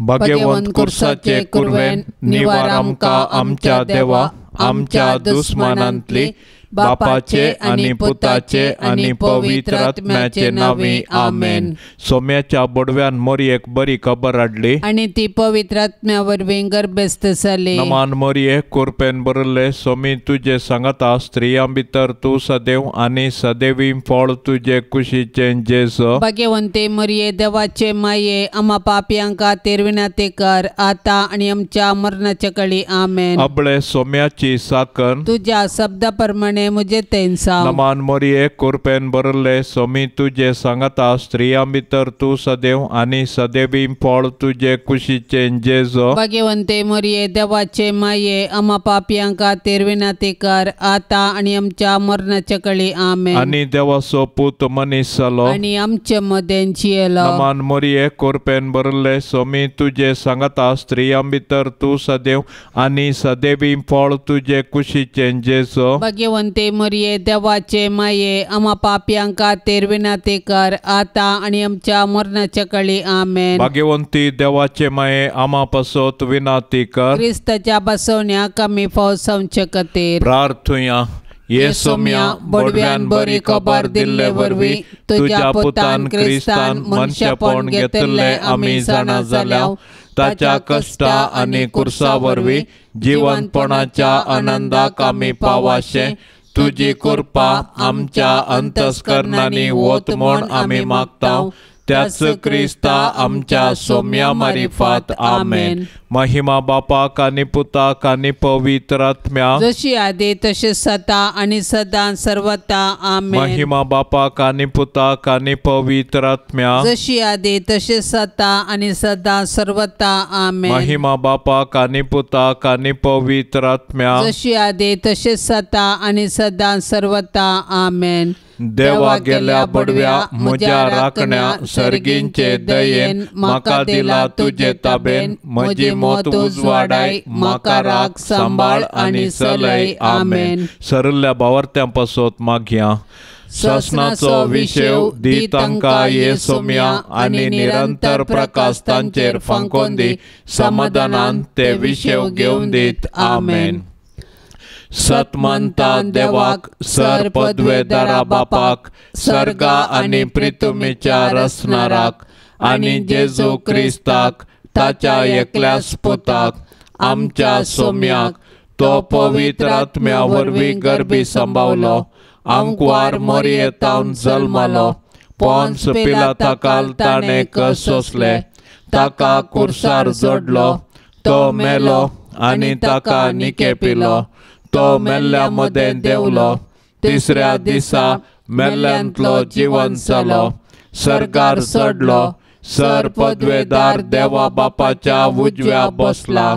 भाग्यवंत कुर्साचे कुरवेन निवार आमकां आमच्या देवा आमच्या दुस्मानांतली बापाचे आनी पुताचे आनी पवित्र आत्म्याचे नांवी आमेन. सोम्याच्या बोडव्यान मोरयेक बरी खबर हाडली आनी ती पवित्र आत्म्या वरवीं गर्भस्थ जाली. नमान मोरये कुरपेन भरिल्ले सोमी तुजे सांगाता स्त्रियां भितर तूं सदैव आनी सदैवी फळ तुजे कुशीचें जेजू. भाग्यवंते मोरये देवाचे माये आमा पापयांक खातीर विनंती कर आतां आनी आमच्या मरणाच्या कळी आमेन. अबळे सोम्याची साकन तुज्या शब्दा प्रमाणे मुझे तेंसाव. नमान मोरये कुरपेन भरिल्ले सोमी तुजे सांगाता स्त्रियां भितर तूं सदैव आनी सदैवी फळ तुजे कुशीचें जेजू. भाग्यवंते मोरये देवाचे माये आमा पापयांक खातीर विनंती कर आतां आनी आमच्या मरणाच्या कळी आमेन. आनी देवाचो पूत मनीस जालो आनी आमचे मदें जियेलो. नमान मोरये कुरपेन भरिल्ले सोमी तुजे सांगाता स्त्रियां भितर तूं सदैव आनी सदैवी फळ तुजे कुशीचें जेजू. भाग्यवंते मोरये देवाचे माये आमा पापयांक खातीर विनंती कर आतां आनी आमच्या मरणाच्या कळी आमेन. भाग्यवंती देवाचे माये आमा पासत विनंती कर क्रिस्ताच्या बसवण्याक आमी फौसांचे खातीर. प्रार्थुया. ये सोम्या बोडव्यान बरी खबर दिल्ले वरवीं तुज्या पुतान क्रिस्तान मनशेपण घेतिल्लें आमी जाणा जाल्या. ताच्या कश्टा आनी कुर्सा वरवीं जिवनपणाच्या आनंदाक आमी पावाशें तुजी कृपा आमच्या अंतस्करणांनी वत म्हूण आमी मागता. त्याच क्रिस्ता आमच्या सोम्या मारिफात आमेन. महिमा बापाक आनी पुताक आनी पवित्र आत्म्याक जशी आदी तशी सदा आनी सदां सर्वता आमेन. महिमा बापाक आनी पुताक आनी पवित्र आत्म्याक जशी आदी तशी सदा आनी सदां सर्वता आमेन. महिमा बापाक आनी पुताक आनी पवित्र आत्म्याक जशी आदी तशी सदा आनी सदां सर्वता आमेन. देवा गेल्या बडव्या म्हज्या राखण्या सर्गींचे दयेन म्हाका दिला तुजे ताबेन म्हजी मत उजवाडाय म्हाका राख सांबाळ आनी चलय आमेन. सरल्या बावर्त्यां पासत मागया. सासणाचो विशेव दी तांकां ये सोम्या आनी निरंतर प्रकाश तांचेर फांकोन दी समाधानान ते विशेव घेवन दीत आमेन. सतमंता देवाक सर पदवेदारा बापाक सर्गा आनी प्रितुमीच्या रसणाराक आनी जेजू क्रिस्ताक ताच्या एकल्याच पुताक आमच्या सोम्याक तो पवित्र आत्म्या वरवीं गर्भी सांबावलो आंकवार मोरयेतावन जल्मलो पोन्स पिलाताकाल ताणें कस सोंसले ताका कुर्सार जोडलो तो मेलो आनी ताका निके पिलो तो मेल्ल्या मदें देंवलो तिसऱ्या दिसा मेल्ल्यांतलो जिवन जालो सर्गार चडलो सर पदवेदार देवा बापाच्या उजव्या बसला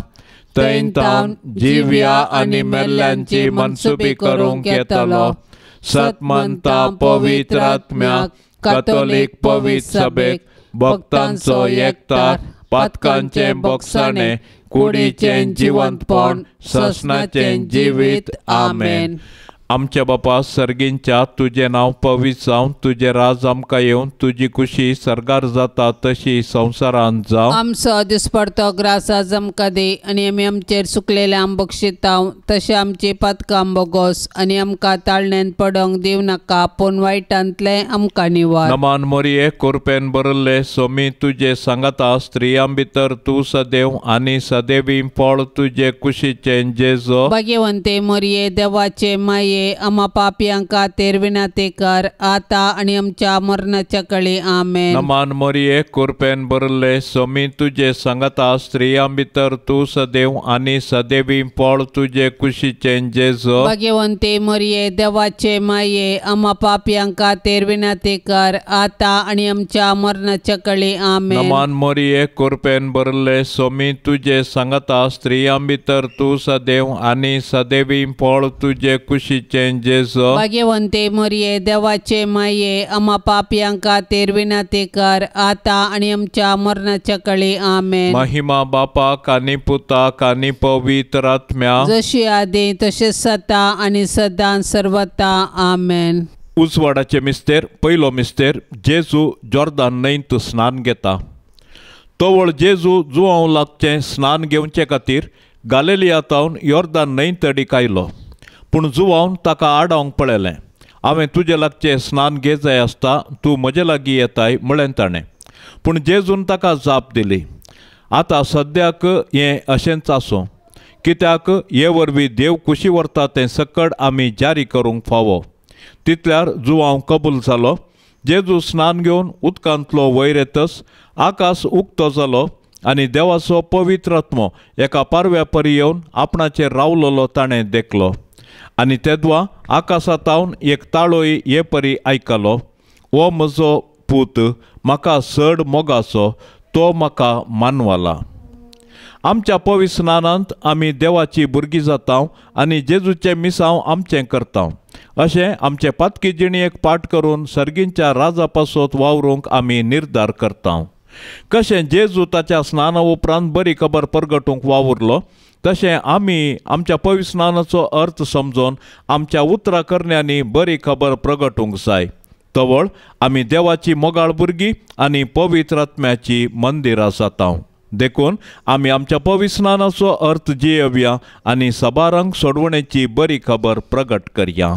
थंय तावन जिव्या आनी मेल्ल्यांची मनसुबी करूंक येतलो. सतमंता पवित्र आत्म्याक कथोलीक पवित्र सभेक भक्तांचो एकतार पातकांचें बोगसाणें कुडीचें जिवंतपण ससनाचें जिवीत आमेन. आमच्या बापा सर्गींच्या तुजें नांव पवित्र जावं तुजें राज आमकां येवन तुजी कुशी सर्गार जाता तशी संवसारांत जावं. आमचो दिसपडतो ग्रास आज आमकां दी आनी आमी आमचेर सुकलेले आम बक्षिताव तशें आमची पातकां बोगोस आनी आमकां ताळण्यान पडोंक दिवं नाका पूण वायटांतलें आमकां निवार. नमान मोरये कुरपेन भरिल्ले सोमी तुजे सांगाता स्त्रियां भितर तूं सदैव आनी सदैवी फळ तुजे कुशीचें जेजू. भाग्यवंते मोरये देवाचे माये आमा पापयांक खातीर विनंती कर आतां आनी आमच्या मरणाच्या कळी आमेन. नमान मोरये कुरपेन भरिल्ले सोमी तुजे सांगाता स्त्रियां भितर तूं सदैव आनी सदैवी फळ तुजे कुशीचें जेजू. भाग्यवंते मोरये देवाचे माये आमा पापयांक खातीर विनंती कर आतां आनी आमच्या मरणाच्या कळी आमेन. नमान मोरये कुरपेन भरिल्ले सोमी तुजे सांगाता स्त्रियां भितर तूं सदैव आनी सदैवी फळ तुजे कुशीचें जेजू. भाग्यवंते मोरये देवाचे माये आमा पापयांक खातीर विनंती कर आतां आनी आमच्या मरणाच्या कळी आमेन. महिमा बापाक आनी पुताक आनी पवित्र आत्म्याक जशी आदी तशें सदा आनी सदां सर्वता आमेन. उजवाडाचे मिस्तेर पयलो मिस्तेर जेजू जॉर्दान न्हंयत स्नान घेता. तो तवळ जेजू जुवांव लागचें स्नान घेवचे खातीर गालेलिया तावन योर्दान न्हंय तडीक आयलो. पूण जुवांवन ताका आडावंक पळयलें. हांवें तुजे लागचें स्नान घे जाय आसता, तूं म्हजे लागीं येताय म्हळें ताणें. पूण जेजून ताका जाप दिली, आतां सद्याक हें अशेंच आसूं, कित्याक हे वरवीं देव कुशी व्हरता तें सकड आमी जारी करूंक फावो. तितल्यार जुवांव कबूल जालो. जेजू स्नान घेवन उदकांतलो वयर येतच आकाश उक्तो जालो आनी देवाचो पवित्र आत्मो एका पारव्या परी येवन आपणाचेर रावलोलो ताणें देखलो. आनी तेदवा आकाशांतावन एक ताळोय हे परी आयकलो, हो म्हजो पूत म्हाका चड मोगाचो, तो म्हाका मानवला. आमच्या पवित्र स्नानांत आमी देवाची भुरगीं जाता आनी जेजूचें मिसांव आमचें करता. अशें आमचे पातकी जिणेक पाठ करून सर्गींच्या राजा पासत वावरूंक आमी निर्धार करता. कशें जेजू ताच्या स्नाना उपरांत बरी खबर परगटूंक वावुरलो, तशें आमी आमच्या पवित्र स्नानाचो अर्थ समजून आमच्या उतरां करण्यांनी बरी खबर प्रगटूंक जाय. तवळ आमी देवाची मोगाळ भुरगीं आनी पवित्र आत्म्याची मंदिरां जाता. देखून आमी आमच्या पवित्र स्नानाचो अर्थ जियेवया आनी सबारांक सोडवणेची बरी खबर प्रगट करया.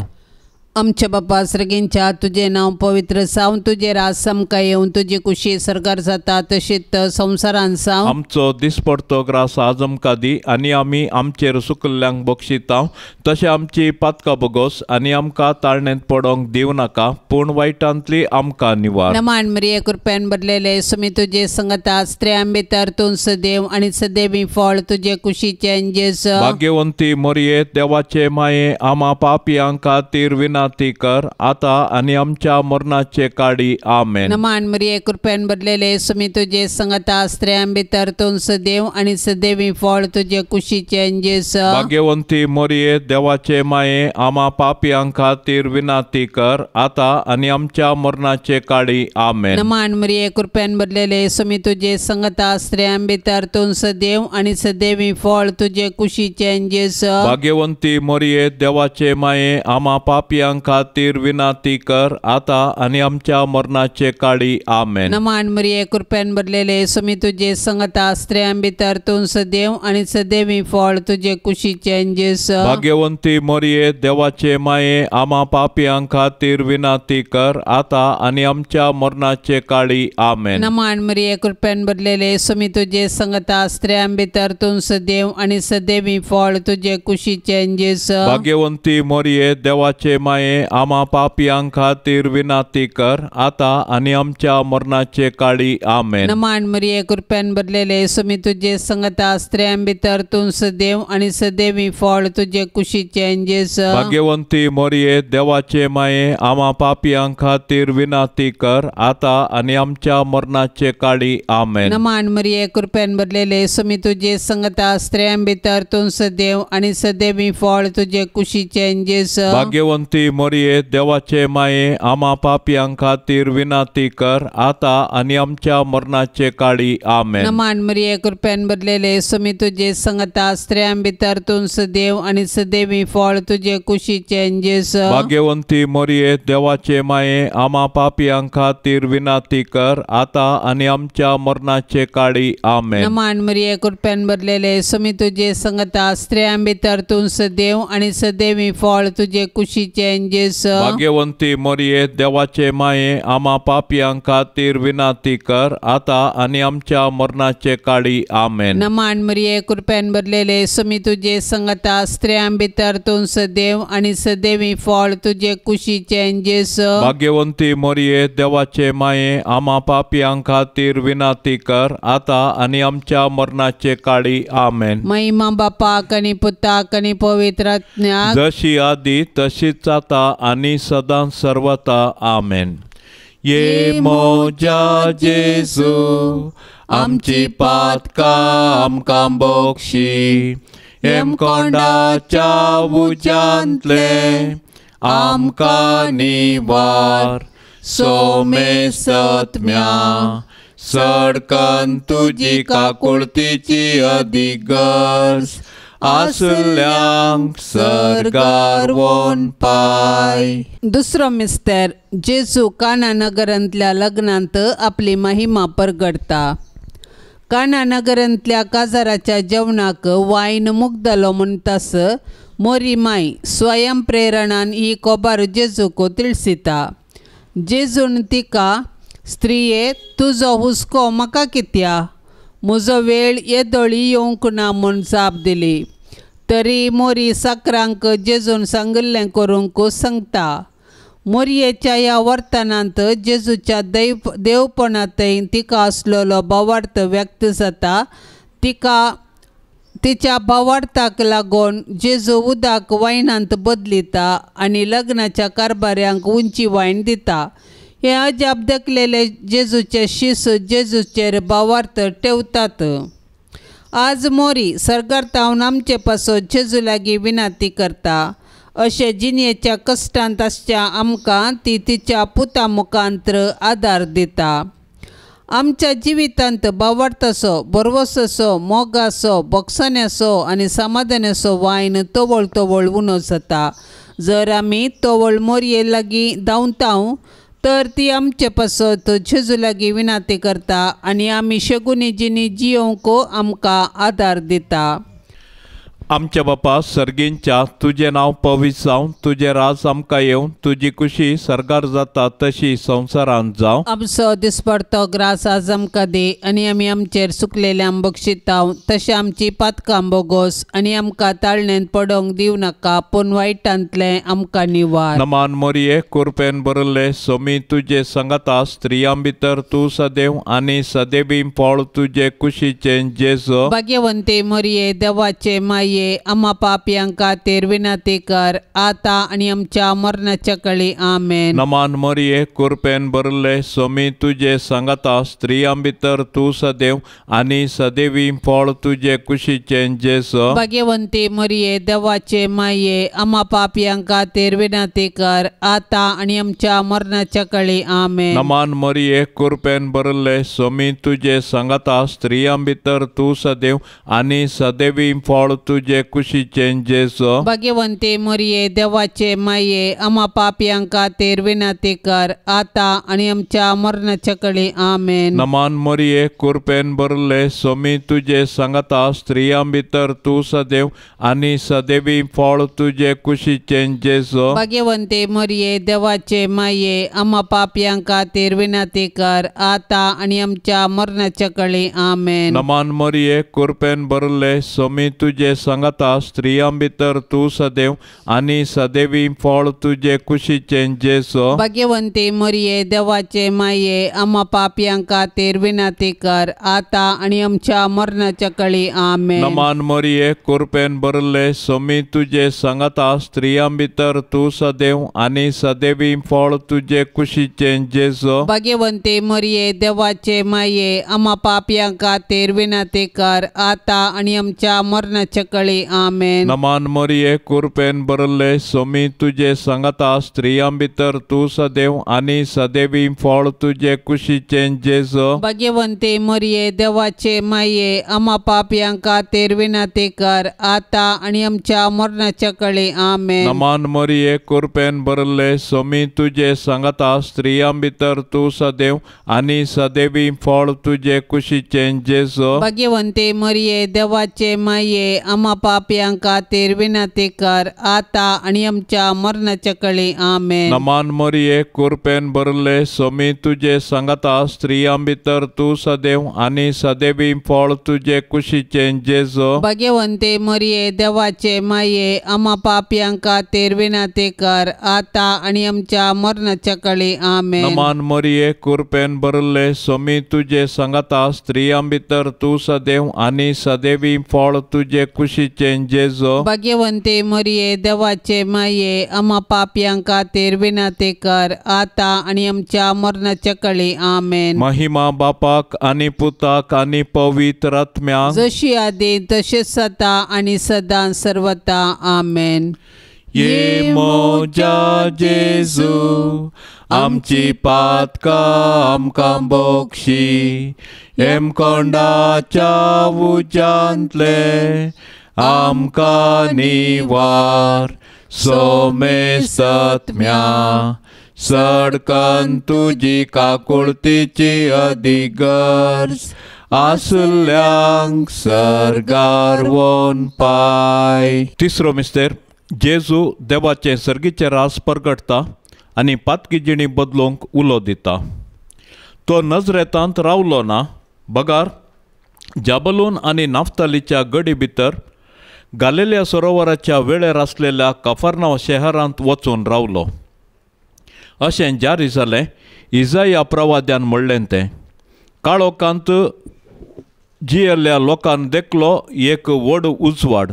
आमच्या बापा सर्गींच्या, तुजें नांव पवित्र जावं, तुजें राज आमकां येवं, तुजी कुशी सरकार जाता तशीच संवसारान जावं. आमचो दिसपडतो ग्रास आज आमकां दी आनी आमी आमचेर सुकल्ल्यांक बक्षिता तशें आमची पातकां बोगोस आनी आमकां ताळणेंत पडोंक दिवं नाका, पूण वायटांतली आमकां निवार. नमान मरिये, कृपेन भरलेले, सुमी तुजे संगता, स्त्रियां भितर तूं सदैव आनी सदैवी फळ तुजे कुशीचें जेजू. भाग्यवंती मरिये, देवाचे माये, आमा पापयां खातीर विना कर आता आनी आमच्या मरणाचे काडी. आमेन. नमान मरिये, कृपेन भरलेले, सुमी तुजे संगता, स्त्रियां भितर तूं सदैव आनी सदैवी फळ तुजे कुशीचें जेजू. भाग्यवंती मरिये, देवाचे माये, आमा पापयां खातीर विनाती कर आता आनी आमच्या मरणाचे काडी. आमेन. नमान मरिये, कृपेन भरलेले, सुमी तुजे संगता, स्त्रियां भितर तूं सदैव आनी सदैवी फळ तुजे कुशीचें जेजू. भाग्यवंती मरिये, देवाचे माये, आमा पापयां खातीर विनाती कर आता आनी आमच्या मरणाचे काडी. आमेन. नमान मरिये, कृपेन भरलेले, सुमी तुजे संगता, स्त्रियां भितर तूं सदैव आनी सदैवी फळ तुजे कुशीचें जेजू. भाग्यवंती मरिये, देवाचे माये, आमा पापयां खातीर विनाती कर आता आनी आमच्या मरणाचे काडी. आमेन. नमान मरिये, कृपेन भरलेले, सुमी तुजे संगता, स्त्रियां भितर तूं सदैव आनी सदैवी फळ तुजे कुशीचें जेजू. भाग्यवंती मरिये, देवाचे माये, आमा पापयां खातीर विनाती कर आता आनी आमच्या मरणाचे काडी. आमेन. नमान मरिये, कृपेन भरलेले, सुमी तुजे संगता, स्त्रियां भितर तूं सदैव आनी सदैवी फळ तुजे कुशीचें जेजू. भाग्यवंती मरिये, देवाचे माये, आमा पापयां खातीर विनाती कर आता आनी आमच्या मरणाचे काडी. आमेन. नमान मरिये, कृपेन भरलेले, सुमी तुजे संगता, स्त्रियां भितर तूं सदैव आनी सदैवी फळ तुजे कुशीचें जेजू. भाग्यवंती मरिये, देवाचे माये, आमा पापयां खातीर विनाती कर आता आनी आमच्या मरणाचे काडी. आमेन. नमान मरिये, कृपेन भरलेले, सुमी तुजे संगता, स्त्रियां भितर तूं सदैव आनी सदैवी फळ तुजे कुशीचें जेजू. भाग्यवंती मरिये, देवाचे माये, आमा पापयां खातीर विनाती कर आता आनी आमच्या मरणाचे काडी. आमेन. नमान मरिये, कृपेन भरलेले, सुमी तुजे संगता, स्त्रियां भितर तूं सदैव आनी सदैवी फळ तुजे कुशीचें जेजू. भाग्यवंती मरिये, देवाचे माये, आमा पापयां खातीर विनाती कर आता आनी आमच्या मरणाचे काडी. आमेन. नमान मरिये, कृपेन भरलेले, सुमी तुजे संगता, स्त्रियां भितर तूं सदैव आनी सदैवी फळ तुजे कुशीचें जेजू. भाग्यवंती मरिये, देवाचे माये, आमा पापयां खातीर विनाती कर आता आनी आमच्या मरणाचे काडी. आमेन. महिमा बापाक आनी पुताक आनी पवित्र आत्म्याक, जशी आदी तशीच आता आनी सदां सर्वता. आमेन. ये मोजा जेजू, आमची पातकां आमकां बोक्षी, हेमकोंडाच्या उज्यांतले आमकां निवार, सोमे सत्म्या सडकन तुजी काकुळतीची अदीक गरज आसल्यांक सर्गार वोन पाय. दुसरो मिस्तर, जेजू काना नगरांतल्या लग्नांत आपली महिमा परगडता. काना नगरांतल्या काजाराच्या जेवणाक वायन मुगदलो म्हणटास मोरी माय स्वयं प्रेरणान ही कोबार जेजूक तिळसिता. जेजून तिका स्त्रिये तुजो हुस्को म्हाका कित्या, म्हजो वेळ येदोळी येवंक ना म्हूण जाप दिली. तरी मोरी साकरांक जेजून सांगिल्लें करूंक सांगता. मोरयेच्या ह्या वर्तनांत जेजूच्या देवपणांतय तिका आसलेलो भावार्थ व्यक्त जाता. तिका तिच्या भावार्थाक लागून जेजू उदक वायनांत बदलिता आनी लग्नाच्या कारभाऱ्यांक उंची वायन दिता. हे अजाप देखलेले जेजूचे शिस जेजूचेर भावार्थ ठेवतात. आज मोरी सरकार आमचे पासत जेजू लागीं विनंती करता. अशे जिणेच्या कश्टांत आसच्या आमकां ती तिच्या पुता मुखांत्र आदार दिता. आमच्या जिवितांत भावार्थाचो, भरवंसाचो, मोगाचो, बोगसण्याचो आनी समाधानाचो वायन तवळ तवळ उणो जाता. जर आमी तवळ मोरये लागीं धांवताव तर ती आमचे पासत जेजू लागीं विनंती करता आनी आमी शगुनी जिणी जियोवंक आमकां आदार दिता. आमच्या बापा सर्गींच्या तुजें नांव पवित्र जावं, तुजें राज आमकां येवं, तुजी कुशी सर्गार जाता तशी संवसारांत जावं. आमचो दिसपडतो ग्रास आज आमकां दी आनी आमी आमचेर सुकलेल्यांक बक्षिताव तशें आमची पातकां बोगोस आनी आमकां ताळणेंत पडोवंक दिवं नाका पूण वायटांतलें आमकां निवार. नमान मोरये कुरपेन भरिल्ले सोमी तुजे सांगाता, स्त्रियां भितर तूं सदैव आनी सदैवी फळ तुजे कुशीचें जेजू. भाग्यवंती मोरये देवाचे माये आम्हा पापयांक खातीर विनंती कर आता आनी आमच्या मरणाच्या कळी. आमेन. नमान मोरये कुरपेन भरिल्ले सोमी तुजे सांगाता, स्त्रियां भितर तूं सदैव आनी सदैवी फळ तुजे कुशीचें जेजू. भाग्यवंती मोरये देवाचे माये आम्हा पापयांक खातीर विनंती कर आता आनी आमच्या मरणाच्या कळी. आमेन. नमान मोरये कुरपेन भरिल्ले सोमी तुजे सांगाता, स्त्रियां भितर तूं सदैव आनी सदैवी फळ तुजे कुशीचें जेजू. भाग्यवंती मोरये देवाचे माये आम्हा पापयांक खातीर विनंती कर आता आनी आमच्या मरणाच्या कळी. आमेन. नमान मोरये कुरपेन भरिल्ले सोमी तुजे सांगाता, स्त्रियां भितर तूं सदैव आनी सदैवी फळ तुजे कुशीचें जेजू. भाग्यवंती मोरये देवाचे माये आम्हा पापयांक खातीर विनंती कर आता आनी आमच्या मरणाच्या कळी. आमेन. नमान मोरये कुरपेन भरिल्ले सोमी तुजे सांगाता, स्त्रियां भितर तूं सदैव आनी सदैवी फळ तुजे कुशीचें जेजू. भाग्यवंती मोरये देवाचे माये आम्हा पापयांक खातीर विनंती कर आता आनी आमच्या मरणाच्या कळी. आमेन. नमान मोरये कुरपेन भरिल्ले सोमी तुजे सांगाता, स्त्रियां भितर तूं सदैव आनी सदैवी फळ तुजे कुशीचें जेजू. भाग्यवंती मोरये देवाचे माये आम्हा पापयांक खातीर विनंती कर आता आनी आमच्या मरणाच्या कळी. आमेन. नमान मोरये कुरपेन भरिल्ले सोमी तुजे सांगाता, स्त्रियां भितर तूं सदैव आनी सदैवी फळ तुजे कुशीचें जेजू. भाग्यवंती मोरये देवाचे माये आम्हा पापयांक खातीर विनंती कर आता आनी आमच्या मरणाच्या कळी. आमेन. नमान मोरये कुरपेन भरिल्ले सोमी तुजे सांगाता, स्त्रियां भितर तूं सदैव आनी सदैवी फळ तुजे कुशीचें जेजू. भाग्यवंती मोरये देवाचे माये आम्हा पापयांक खातीर विनंती कर आता आनी आमच्या मरणाच्या कळी. आमेन. नमान मोरये कुरपेन भरिल्ले सोमी तुजे सांगाता, स्त्रियां भितर तूं सदैव आनी सदैवी फळ तुजे कुशीचें जेजू. भाग्यवंती मोरये देवाचे माये आम्हा पापयांक खातीर विनंती कर आता आनी आमच्या मरणाच्या कळी. आमेन. नमान मोरये कुरपेन भरिल्ले सोमी तुजे सांगाता, स्त्रियां भितर तूं सदैव आनी सदैवी फळ तुजे कुशीचें जेजू. भाग्यवंती मोरये देवाचे माये आम्हा पापयांक खातीर विनंती कर आता आनी आमच्या मरणाच्या कळी. आमेन. महिमा बापाक आनी पुताक आनी पवित्र आत्म्याक, जशी आदी तशेंच सदा आनी सदां सर्वता. आमेन. ये मोजा जेजू आमची पातकां आमकां बक्षी, हेमकोंडाच्या उज्यांतले आमकां निवार. सोमेसत्म्या सडकन तुजी काकुळतीची अधिगर्ज आसल्यांक सर्गार वोन पाय. तिसरो मिस्तेर, जेजू देवाचें सर्गीचें रास परगटता आनी पातकी जिणी बदलूंक उलो दिता. तो नजरेतांत रावलो ना, बगार जाबलून आनी नाफ्तालीच्या गडी भितर गालेल्या सरोवराच्या वेळेर आसलेल्या कफरनाव शहरांत वचून रावलो. अशें जारी जालें इजाया प्रवाद्यान म्हणलें तें, काळोखांत जियेल्ल्या लोकान देखलो एक व्हड उजवाड,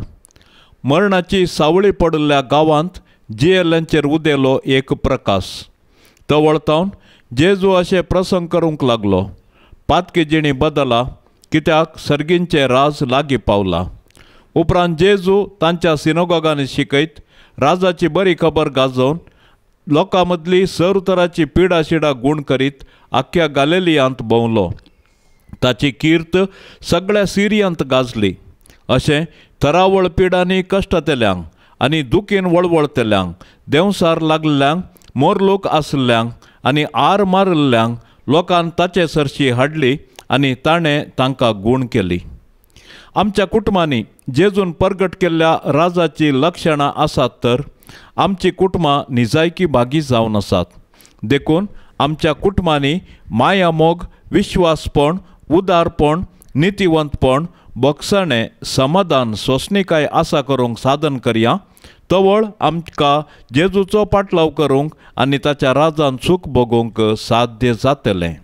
मरणाची सावळी पडिल्ल्या गांवांत जियेल्ल्यांचेर उदेलो एक प्रकाश. तवळतावन जेजू अशें प्रसंग करूंक लागलो, पातकी जिणी बदला, कित्याक सर्गींचें राज लागीं पावला. उपरांत जेजू तांच्या सिनोगोगांनी शिकयत राजाची बरी खबर गाजोवन लोकां मदली सर तराची पिडा शिडा गूण करीत आख्ख्या गालेलियांत भोंवलो. ताची कीर्त सगळ्या सिरियांत गाजली. अशें थरावळ पिडांनी कश्टतेल्यांक आनी दुखीन वळवळतेल्यांक, देंवसार लागल्ल्यांक, मोरलोक आसल्ल्यांक आनी आर मारिल्ल्यांक लोकान ताचे सरशी हाडली आनी ताणें तांकां गूण केली. आमच्या कुटुंबांनी जेजून परगट केल्ल्या राजाची लक्षणां आसात तर आमची कुटुंबां निजायकी भागी जावन आसात. देखून आमच्या कुटुंबांनी मायामोग, विश्वासपण, उदारपण, नितिवंतपण, बोगसणें, समाधान, सोंसणीकाय आसा करूंक साधन करया. तवळ आमकां जेजूचो पाटलाव करूंक आनी ताच्या राजान सूख भोगूंक साध्य जातलें.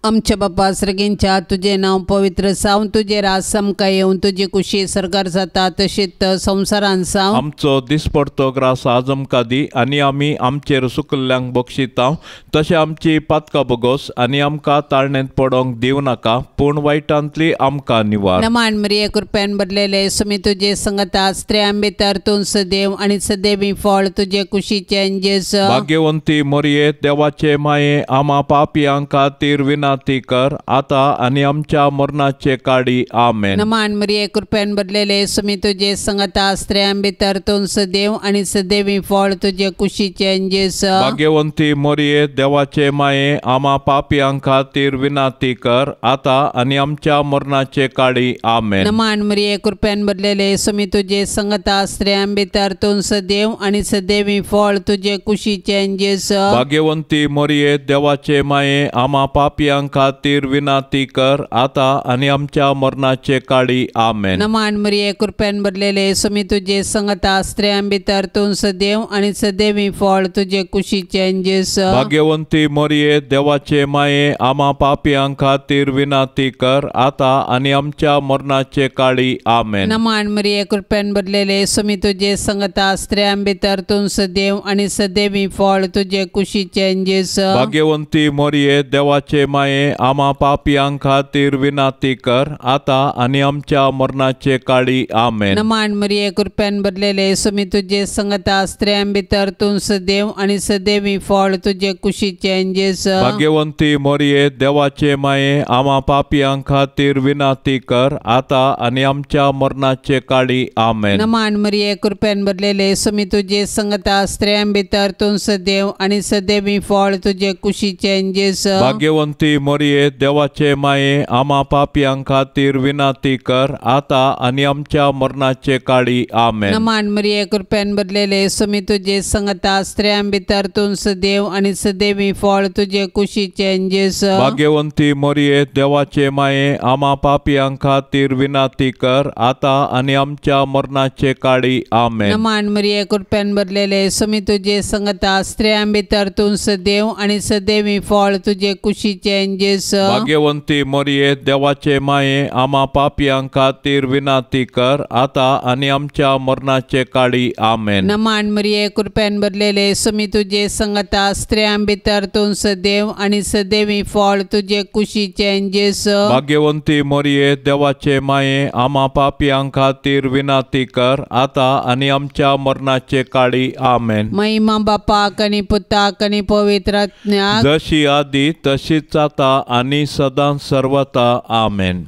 आमच्या बापा सर्गींच्या तुजें नांव पवित्र जावं, तुजें राज आमकां येवं, तुजी कुशी सर्गार जाता तशीच संवसारान जावं. आमचो दिसपडतो ग्रास आज आमकां दी आनी आमी आमचेर सुकल्ल्यांक बक्षिता तशें आमची पातकां बोगोस आनी आमकां ताळणेंत पडोंक दिवं नाका, पूण वायटांतली आमकां निवार. नमान मरिये, कृपेन भरलेले, सुमी तुजे संगता, स्त्रियां भितर तूं सदैव आनी सदैवी फळ तुजे कुशीचें जेजू. भाग्यवंती मरिये, देवाचे माये, आमा पापयां खातीर विना कर आता आनी आमच्या मरणाचे काडी. आमेन. नमान मरिये, कृपेन भरलेले, सुमी तुजे संगता, स्त्रियां भितर तूं सदैव आनी सदैवी फळ तुजे कुशीचें जेजू. भाग्यवंती मरिये, देवाचे माये, आमा पापयां खातीर विनाती कर आता आनी आमच्या मरणाचे काडी. आमेन. नमान मरिये, कृपेन भरलेले, सुमी तुजे संगता, स्त्रियां भितर तूं सदैव आनी सदैवी फळ तुजे कुशीचें जेजू. भाग्यवंती मरिये, देवाचे माये, आमा पापयां खातीर विनाती कर आता आनी आमच्या मरणाचे काडी. आमेन. नमान मरिये, कृपेन भरलेले, सुमी तुजे संगता, स्त्रियां भितर तूं सदैव आनी सदैवी फळ तुजे कुशीचें जेजू. भाग्यवंती मरिये, देवाचे माये, आमा पापयां खातीर विनाती कर आता आनी आमच्या मरणाचे काडी. आमेन. नमान मरिये, कृपेन भरलेले, सुमी तुजे संगता, स्त्रियां भितर तूं सदैव आनी सदैवी फळ तुजे कुशीचें जेजू. भाग्यवंती मरिये, देवाचे माये, आमा पापयां खातीर विनाती कर आता आनी आमच्या मरणाचे काडी. आमेन. नमान मरिये, कृपेन भरलेले, सुमी तुजे संगता, स्त्रियां भितर तूं सदैव आनी सदैवी फळ तुजे कुशीचें जेजू. भाग्यवंती मरिये, देवाचे माये, आमा पापयां खातीर विनाती कर आता आनी आमच्या मरणाचे काडी. आमेन. नमान मरिये, कृपेन भरलेले, सुमी तुजे संगता, स्त्रियां भितर तूं सदैव आनी सदैवी फळ तुजे कुशीचें जेजू. भाग्यवंती मरिये, देवाचे माये, आमा पापयां खातीर विनाती कर आता आनी आमच्या मरणाचे काडी. आमेन. नमान मरिये, कृपेन भरलेले, सुमी तुजे संगता, स्त्रियां भितर तूं सदैव आनी सदैवी फळ तुजे कुशीचें जेजू. भाग्यवंती मरिये, देवाचे माये, आमा पापयां खातीर विनाती कर आता आनी आमच्या मरणाचे काडी. आमेन. नमान मरिये, कृपेन भरलेले, सुमी तुजे संगता, स्त्रियां भितर तूं सदैव आनी सदैवी फळ तुजे कुशीचें जेजू. भाग्यवंती मरिये, देवाचे माये, आमा पापयां खातीर विनाती कर आता आनी आमच्या मरणाचे काडी. आमेन. नमान मरिये, कृपेन भरलेले, सुमी तुजे संगता, स्त्रियां भितर तूं सदैव आनी सदैवी फळ तुजे कुशीचें जेजू. भाग्यवंती मरिये, देवाचे माये, आमा पापयां खातीर विनाती कर आता आनी आमच्या मरणाचे काडी. आमेन. महिमा बापाक आनी पुताक आनी पवित्र आत्म्याक, जशी आदी तशीच आता आनी सदां सर्वता. आमेन.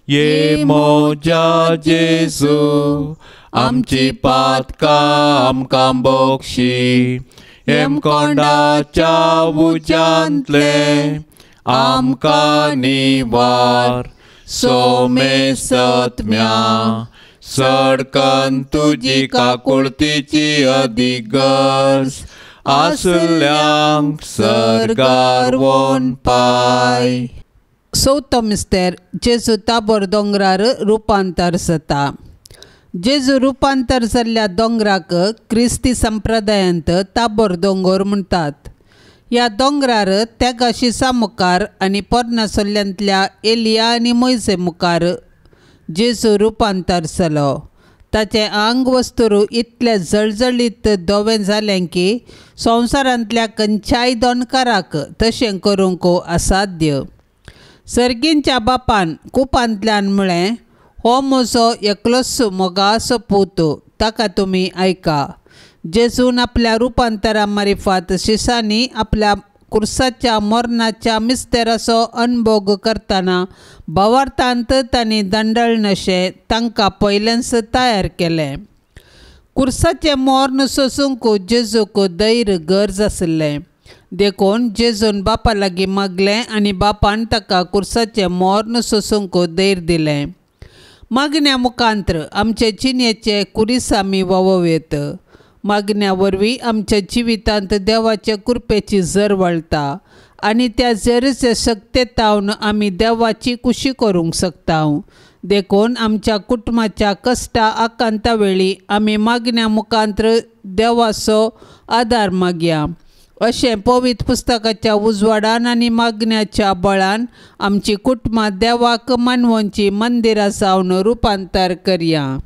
ये मोजा जेजू, आमची पातकां आमकां बोक्षी, हेमकोंडाच्या उज्यांतले आमकां निवार, सोमेसत्म्या सडकन तुजी काकुळतीची अदीक गरज आसल्यांक सर्गार वोन पाय. चवथो मिस्तेर जेजू ताबोर दोंगरार रुपांतर जाता. जेजू रुपांतर जाल्ल्या दोंगराक क्रिस्ती संप्रदायांत ताबोर दोंगर म्हणटात. ह्या दोंगरार तेगाशिसा मुखार आनी पोरण्या सोल्ल्यांतल्या एलिया आनी मोयजे मुखार जेजू रुपांतर जालो. ताचें आंग वस्तुरू इतलें जळजळीत धवें जालें की संवसारांतल्या खंयच्याय दोनकाराक तशें करूंक असाध्य. सर्गींच्या बापान कुपांतल्यान म्हळें, हो म्हजो एकलोच मोगाचो पूत, ताका तुमी आयका. जेजून आपल्या रुपांतरा मारिफात शिसांनी आपल्या कुर्साच्या मरणाच्या मिस्तेराचो अनभोग करतना भावार्थांत तांणी दंडळनशें तांकां पयलेंच तयार केलें. कुर्साचें मर्ण सोसूंक जेजूक धैर्य गरज आशिल्लें, देखून जेजून बापा लागीं मागलें आनी बापान ताका कुर्साचें मर्ण सोसूंक धैर्य दिलें. मागण्या मुखांत्र आमचे जिणेचे कुरीस आमी व्हांवोवयेत. मागण्या वरवीं आमच्या जिवितांत देवाचे कृपेची झर वळटा आनी त्या झरीचे शक्तेतावन आमी देवाची कुशी करूंक शकता. देखून आमच्या कुटुंबाच्या कश्टा आकांता वेळी आमी मागण्या मुखांत्र देवाचो आदार मागया. अशें पवित्र पुस्तकाच्या उजवाडान आनी मागण्याच्या बळान आमची कुटुंबां देवाक मानवची मंदिरां जावन रुपांतर करया.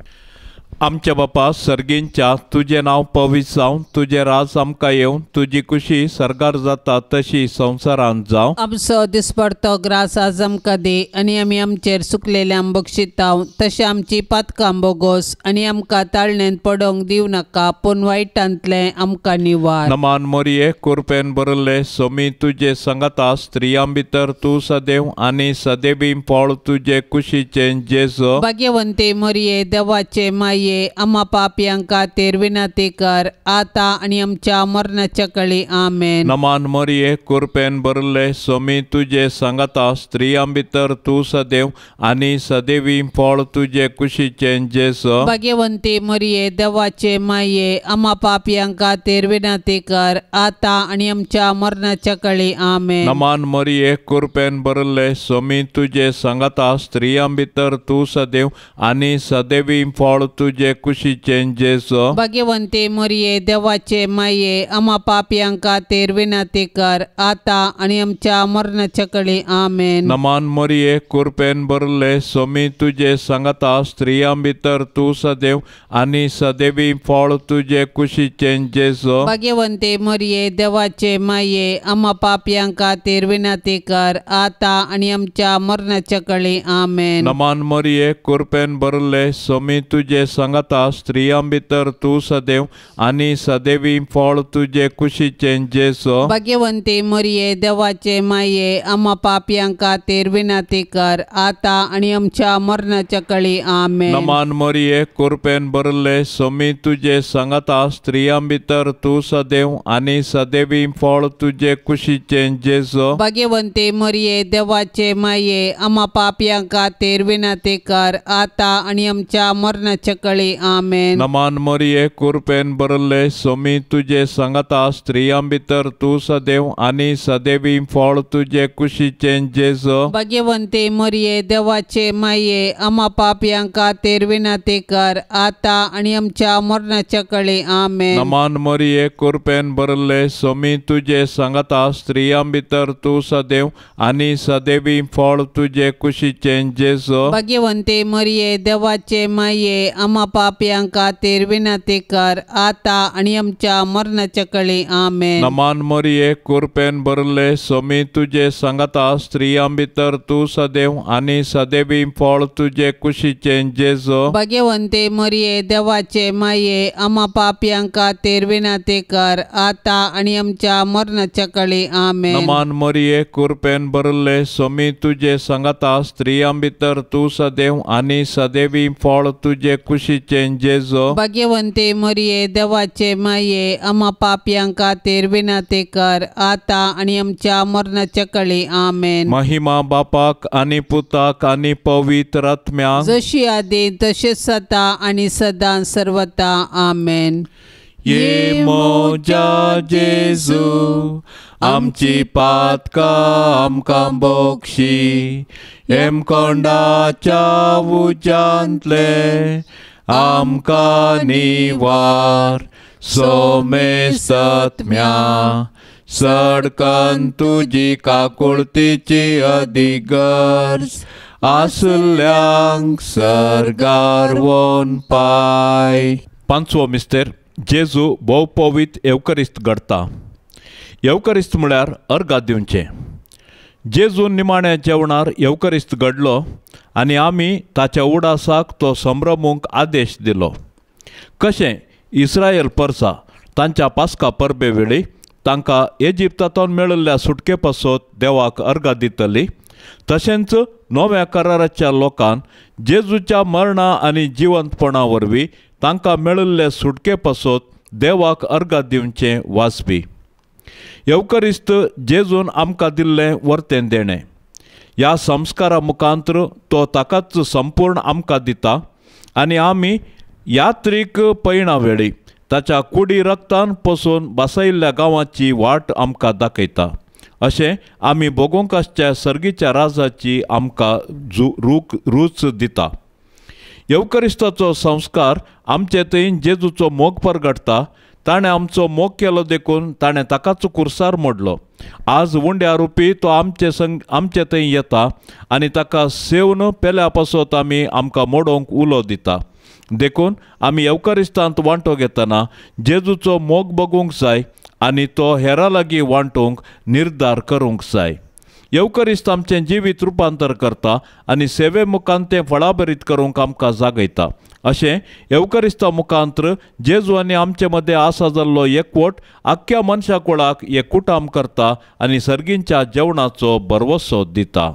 आमच्या बापा सर्गींच्या, तुजें नांव पवित्र जावं, तुजें राज आमकां येवं, तुजी कुशी सर्गार जाता तशी संवसारांत जावं. आमचो दिसपडतो ग्रास आज आमकां दी आनी आमी आमचेर सुकलेल्यांक बक्षिताव तशें आमची पातकां बोगोस आनी आमकां ताळणेंत पडोवंक दिवं नाका, पूण वायटांतलें आमकां निवार. नमान मोरये, कुरपेन भरिल्ले सोमी तुजे सांगाता, स्त्रियां भितर तूं सदैव आनी सदैवी फळ तुजे कुशीचें जेजू. भाग्यवंती मोरये, देवाचे माये, आम्हा पापयांक खातीर विनंती कर आता आनी आमच्या मरणाच्या कळी. आमेन. नमान मोरये, कुरपेन भरिल्ले सोमी तुजे सांगाता, स्त्रियां भितर तूं सदैव आनी सदैवी फळ तुजे कुशीचें जेजू. भाग्यवंती मोरये, देवाचे माये, आम्हा पापयांक खातीर विनंती कर आता आनी आमच्या मरणाच्या कळी. आमेन. नमान मोरये, कुरपेन भरिल्ले सोमी तुजे सांगाता, स्त्रियां भितर तूं सदैव आनी सदैवी फळ तुजे कुशीचें जेजू. भाग्यवंती मोरये, देवाचे माये, आम्हा पापयांक खातीर विनंती कर आता आनी आमच्या मरणाच्या कळी. आमेन. नमान मोरये, कुरपेन भरिल्ले सोमी तुजे सांगाता, स्त्रियां भितर तूं सदैव आनी सदैवी फळ तुजे कुशीचें जेजू. भाग्यवंती मोरये, देवाचे माये, आम्हा पापयांक खातीर विनंती कर आता आनी आमच्या मरणाच्या कळी. आमेन. नमान मोरये, कुरपेन भरिल्ले सोमी तुजे सांगाता, स्त्रियां भितर तूं सदैव आनी सदैवी फळ तुजे कुशीचें जेजू. भाग्यवंती मोरये, देवाचे माये, आम्हा पापयांक खातीर विनंती कर आता आनी आमच्या मरणाच्या कळी. आमेन. नमान मोरये, कुरपेन भरिल्ले सोमी तुजे सांगाता, स्त्रियां भितर तूं सदैव आनी सदैवी फळ तुजे कुशीचें जेजू. भाग्यवंती मोरये, देवाचे माये, आम्हा पापयांक खातीर विनंती कर आता आनी आमच्या मरणाच्या कळी. आमेन. नमान मोरये, कुरपेन भरिल्ले सोमी तुजे सांगाता, स्त्रियां भितर तूं सदैव आनी सदैवी फळ तुजे कुशीचें जेजू. भाग्यवंती मोरये, देवाचे माये, आम्हा पापयांक खातीर विनंती कर आता आनी आमच्या मरणाच्या कळी. आमेन. नमान मोरये, कुरपेन भरिल्ले सोमी तुजे सांगाता, स्त्रियां भितर तूं सदैव आनी सदैवी फळ तुजे कुशीचें जेजू. भाग्यवंती मोरये, देवाचे माये, आम्हा पापयांक खातीर विनंती कर आता आनी आमच्या मरणाच्या कळी. आमेन. नमान मोरये, कुरपेन भरिल्ले सोमी तुजे सांगाता, स्त्रियां भितर तूं सदैव आनी सदैवी फळ तुजे कुशीचें जेजू. भाग्यवंती मोरये, देवाचे माये, आम्हा पापयांक खातीर विनंती कर आता आनी आमच्या मरणाच्या कळी. आमेन. नमान मोरये, कुरपेन भरिल्ले सोमी तुजे सांगाता, स्त्रियां भितर तूं सदैव आनी सदैवी फळ तुजे कुशीचें कुशीचें जेजू। भाग्यवंती मरिये देवाचे माये आमा पापयां खातीर विनंती कर आतां आनी आमच्या मरणाच्या कळी। आमेन। महिमा बापाक आनी पुताक आनी पवित्र आत्म्याक, जशी आदी तशेंच सदा आनी सदां सर्वता। आमेन। ये म्हज्या जेजू आमची पातकां आमकां बक्षी, हेमकोंडाच्या उज्यांतले आमकां निवार, सोमेसत्म्या सडकन तुजी काकुळतीची अधिगर्ज आसल्यांक सर्गार वोन पाय। पांचवो मिस्तेर, जेजू भोव पवित्र येवकरिस्त घडता। येवकरिस्त म्हळ्यार अर्गां दिवचें। जेजू निमाण्या जेवणार येवकरिस्त घडलो आनी आमी ताच्या उडासाक तो संभ्रमूंक आदेश दिलो। कशें इस्रायल परसा तांच्या पास्का परबे वेळी तांकां इजिप्तांतून मेळिल्ल्या सुटके पासत देवाक अर्गां दितली, तशेंच नव्या कराराच्या लोकान जेजूच्या मरणा आनी जिवंतपणा वरवीं तांकां मेळिल्ले सुटके पासत देवाक अर्गां दिवचें वाजपी। येवकरिस्त जेजून आमकां दिल्लें वर्तें देणें। ह्या संस्कारा मुखांतर तो ताकाच संपूर्ण आमकां दिता आनी आमी यात्रीक पयणा वेळी ताच्या कुडी रक्तान पसून बसयिल्ल्या गांवाची वाट आमकां दाखयता। अशें आमी भोगोवंक आसच्या सर्गीच्या राजाची आमकां रूच दिता। येवकरिस्ताचो संस्कार आमचे थंय जेजूचो मोग परगटता। ताणें आमचो मोग केलो देखून ताणें ताकाच कुर्सार मोडलो। आज उंड्या रुपी तो आमचे संग आमचे थंय येता आनी ताका सेवन पेल्या पासत आमी आमकां मोडोवंक उलो दिता। देखून आमी येवकरिस्तांत वांटो घेतना जेजूचो मोग बगूंक जाय आनी तो हेरां लागीं वांटूंक निर्धार करूंक जाय। येवकरिस्त आमचें जिवीत रुपांतर करता आनी सेवे मुखान तें फळाभरीत करूंक आमकां जागयता। अशें येवकरिस्ता मुखांतर जेजू आनी आमचे मदें आसा जाल्लो एकवट आख्ख्या मनशा कुळाक एकूटाम करता आनी सर्गींच्या जेवणाचो भरवसो दिता।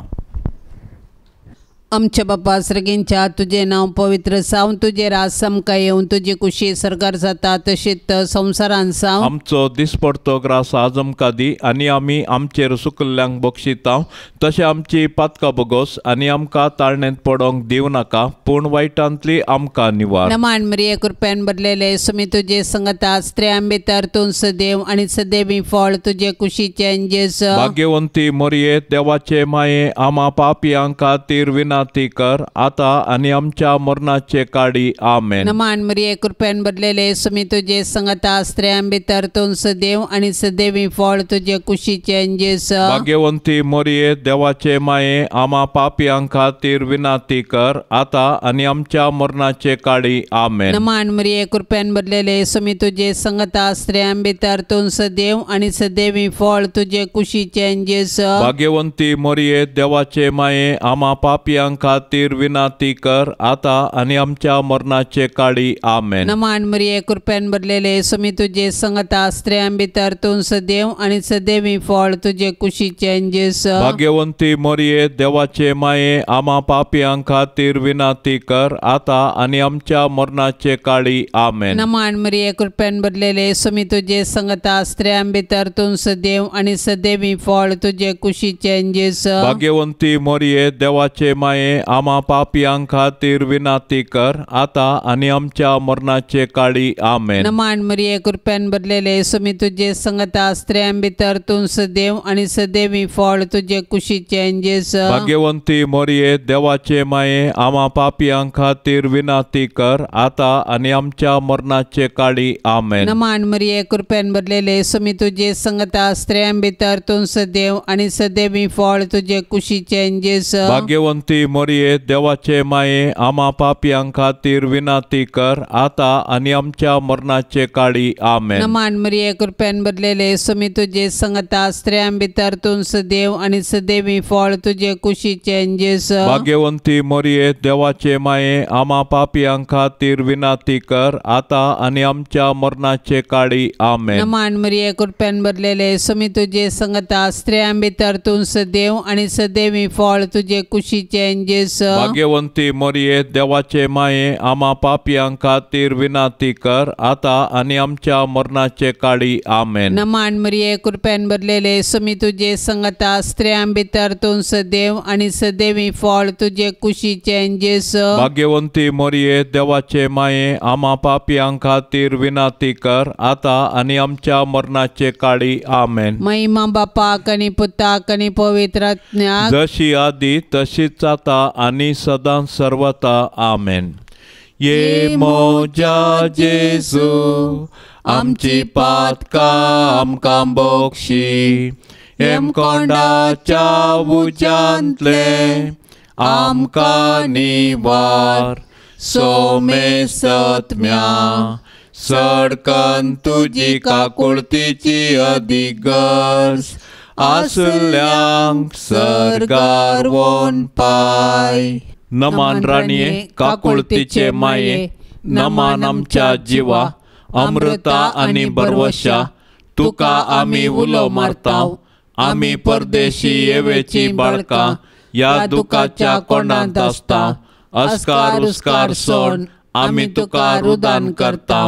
आमच्या बापा सर्गींच्या तुजें नांव पवित्र जावं, तुजें राज आमकां येवं, तुजी कुशी सर्गार जाता तशीच संवसारान जावं। आमचो दिसपडतो ग्रास आज आमकां दी आनी आमी आमचेर सुकल्ल्यांक बक्षिता तशें आमची पातकां बोगोस आनी आमकां ताळणेंत पडोंक दिवं नाका, पूण वायटांतली आमकां निवार। नमान मरिये कृपेन भरलेले सुमी तुजे संगता, स्त्रियां भितर तूं सदैव आनी सदैवी फळ तुजे कुशीचें जेजू। भाग्यवंती मरिये देवाचे माये आमा पापयां खातीर विनंती कर आता आनी आमच्या मरणाचे काडी। आमेन। नमान मरिये कृपेन भरलेले सुमी तुजे संगता, स्त्रियां भितर तूं सदैव आनी सदैवी फळ तुजे कुशीचें जेजू। भाग्यवंती मरिये देवाचे माये आमा पापयां खातीर विनंती कर आता आनी आमच्या मरणाचे काडी। आमेन। नमान मरिये कृपेन भरलेले सुमी तुजे संगता, स्त्रियां भितर तूं सदैव आनी सदैवी फळ तुजे कुशीचें जेजू। भाग्यवंती मरिये देवाचे माये आमा पापयां खातीर विनंती कर आता आनी आमच्या मरणाचे काडी। आमेन। नमान मरिये कृपेन भरलेले सुमी तुजे संगता, स्त्रियां भितर तूं सदैव आनी सदैवी फळ तुजे कुशीचें जेजू। भाग्यवंती मरिये देवाचे माये आमा पापयां खातीर विनंती कर आता आनी आमच्या मरणाचे काडी। आमेन। नमान मरिये कृपेन भरलेले सुमी तुजे संगता, स्त्रियां भितर तूं सदैव आनी सदैवी फळ तुजे कुशीचें जेजू। भाग्यवंती मरिये देवाचे माये आमा पापयां खातीर विनंती कर आता आनी आमच्या मरणाचे काडी। आमेन। नमान मरिये कृपेन भरलेले सुमी तुजे संगता, स्त्रियां भितर तूं सदैव आनी सदैवी फळ तुजे कुशीचें जेजू। भाग्यवंती मरिये देवाचे माये आमा पापयां खातीर विनंती कर आता आनी आमच्या मरणाचे काडी। आमेन। नमान मरिये कृपेन भरलेले सुमी तुजे संगता, स्त्रियां भितर तूं सदैव आनी सदैवी फळ तुजे कुशीचें जेजू। भाग्यवंती मरिये देवाचे माये आमा पापयां खातीर विनंती कर आता आनी आमच्या मरणाचे काडी। आमेन। नमान मरिये कृपेन भरलेले सुमी तुजे संगता, स्त्रियां भितर तूं सदैव आनी सदैवी फळ तुजे कुशीचें जेजू। भाग्यवंती मरिये देवाचे माये आमा पापयां खातीर विनंती कर आता आनी आमच्या मरणाचे काडी। आमेन। नमान मरिये कृपेन भरलेले सुमी तुजे संगता, स्त्रियां भितर तूं सदैव आनी सदैवी फळ तुजे कुशीचें जेजू। भाग्यवंती मोरये देवाचे माये आमा पापयां खातीर विनाती कर आता आनी आमच्या मरणाचे काळी आमेन। नमान मरिये कृपेन भरलेले स्वामी तुजे संगता स्त्रियां भितर तूं सदैव आनी सदैवी फळ तुजे कुशीचे जेजू। भाग्यवंती मोरये देवाचे माये आमा पापयां खातीर विनाती कर आता आनी आमच्या मरणाचे काळी आमेन। महिमा बापाक आनी पुताक आनी पवित्र आत्म्याक जशी आदी तशीच आता आनी सदां सर्वता आमेन। ये मोजा जेजू आमची पातकां आमकां बोक्षी हेमकोंडाच्या उज्यांतले आमकां निवार सोमेसत्म्या सडकन तुजी काकुळतीची अदीक गरज आसल्यांक सर्गार वोन पाय। नमान राणये काकुळतीचे माये नमान आमच्या जिवा अमृता आनी बरवशा तुका आमी उलो मारता आमी परदेशी येवेची बाळकां ह्या दुखाच्या कोंडांत आसता अस्कार उस्कार सोड आमी तुका रुदान करता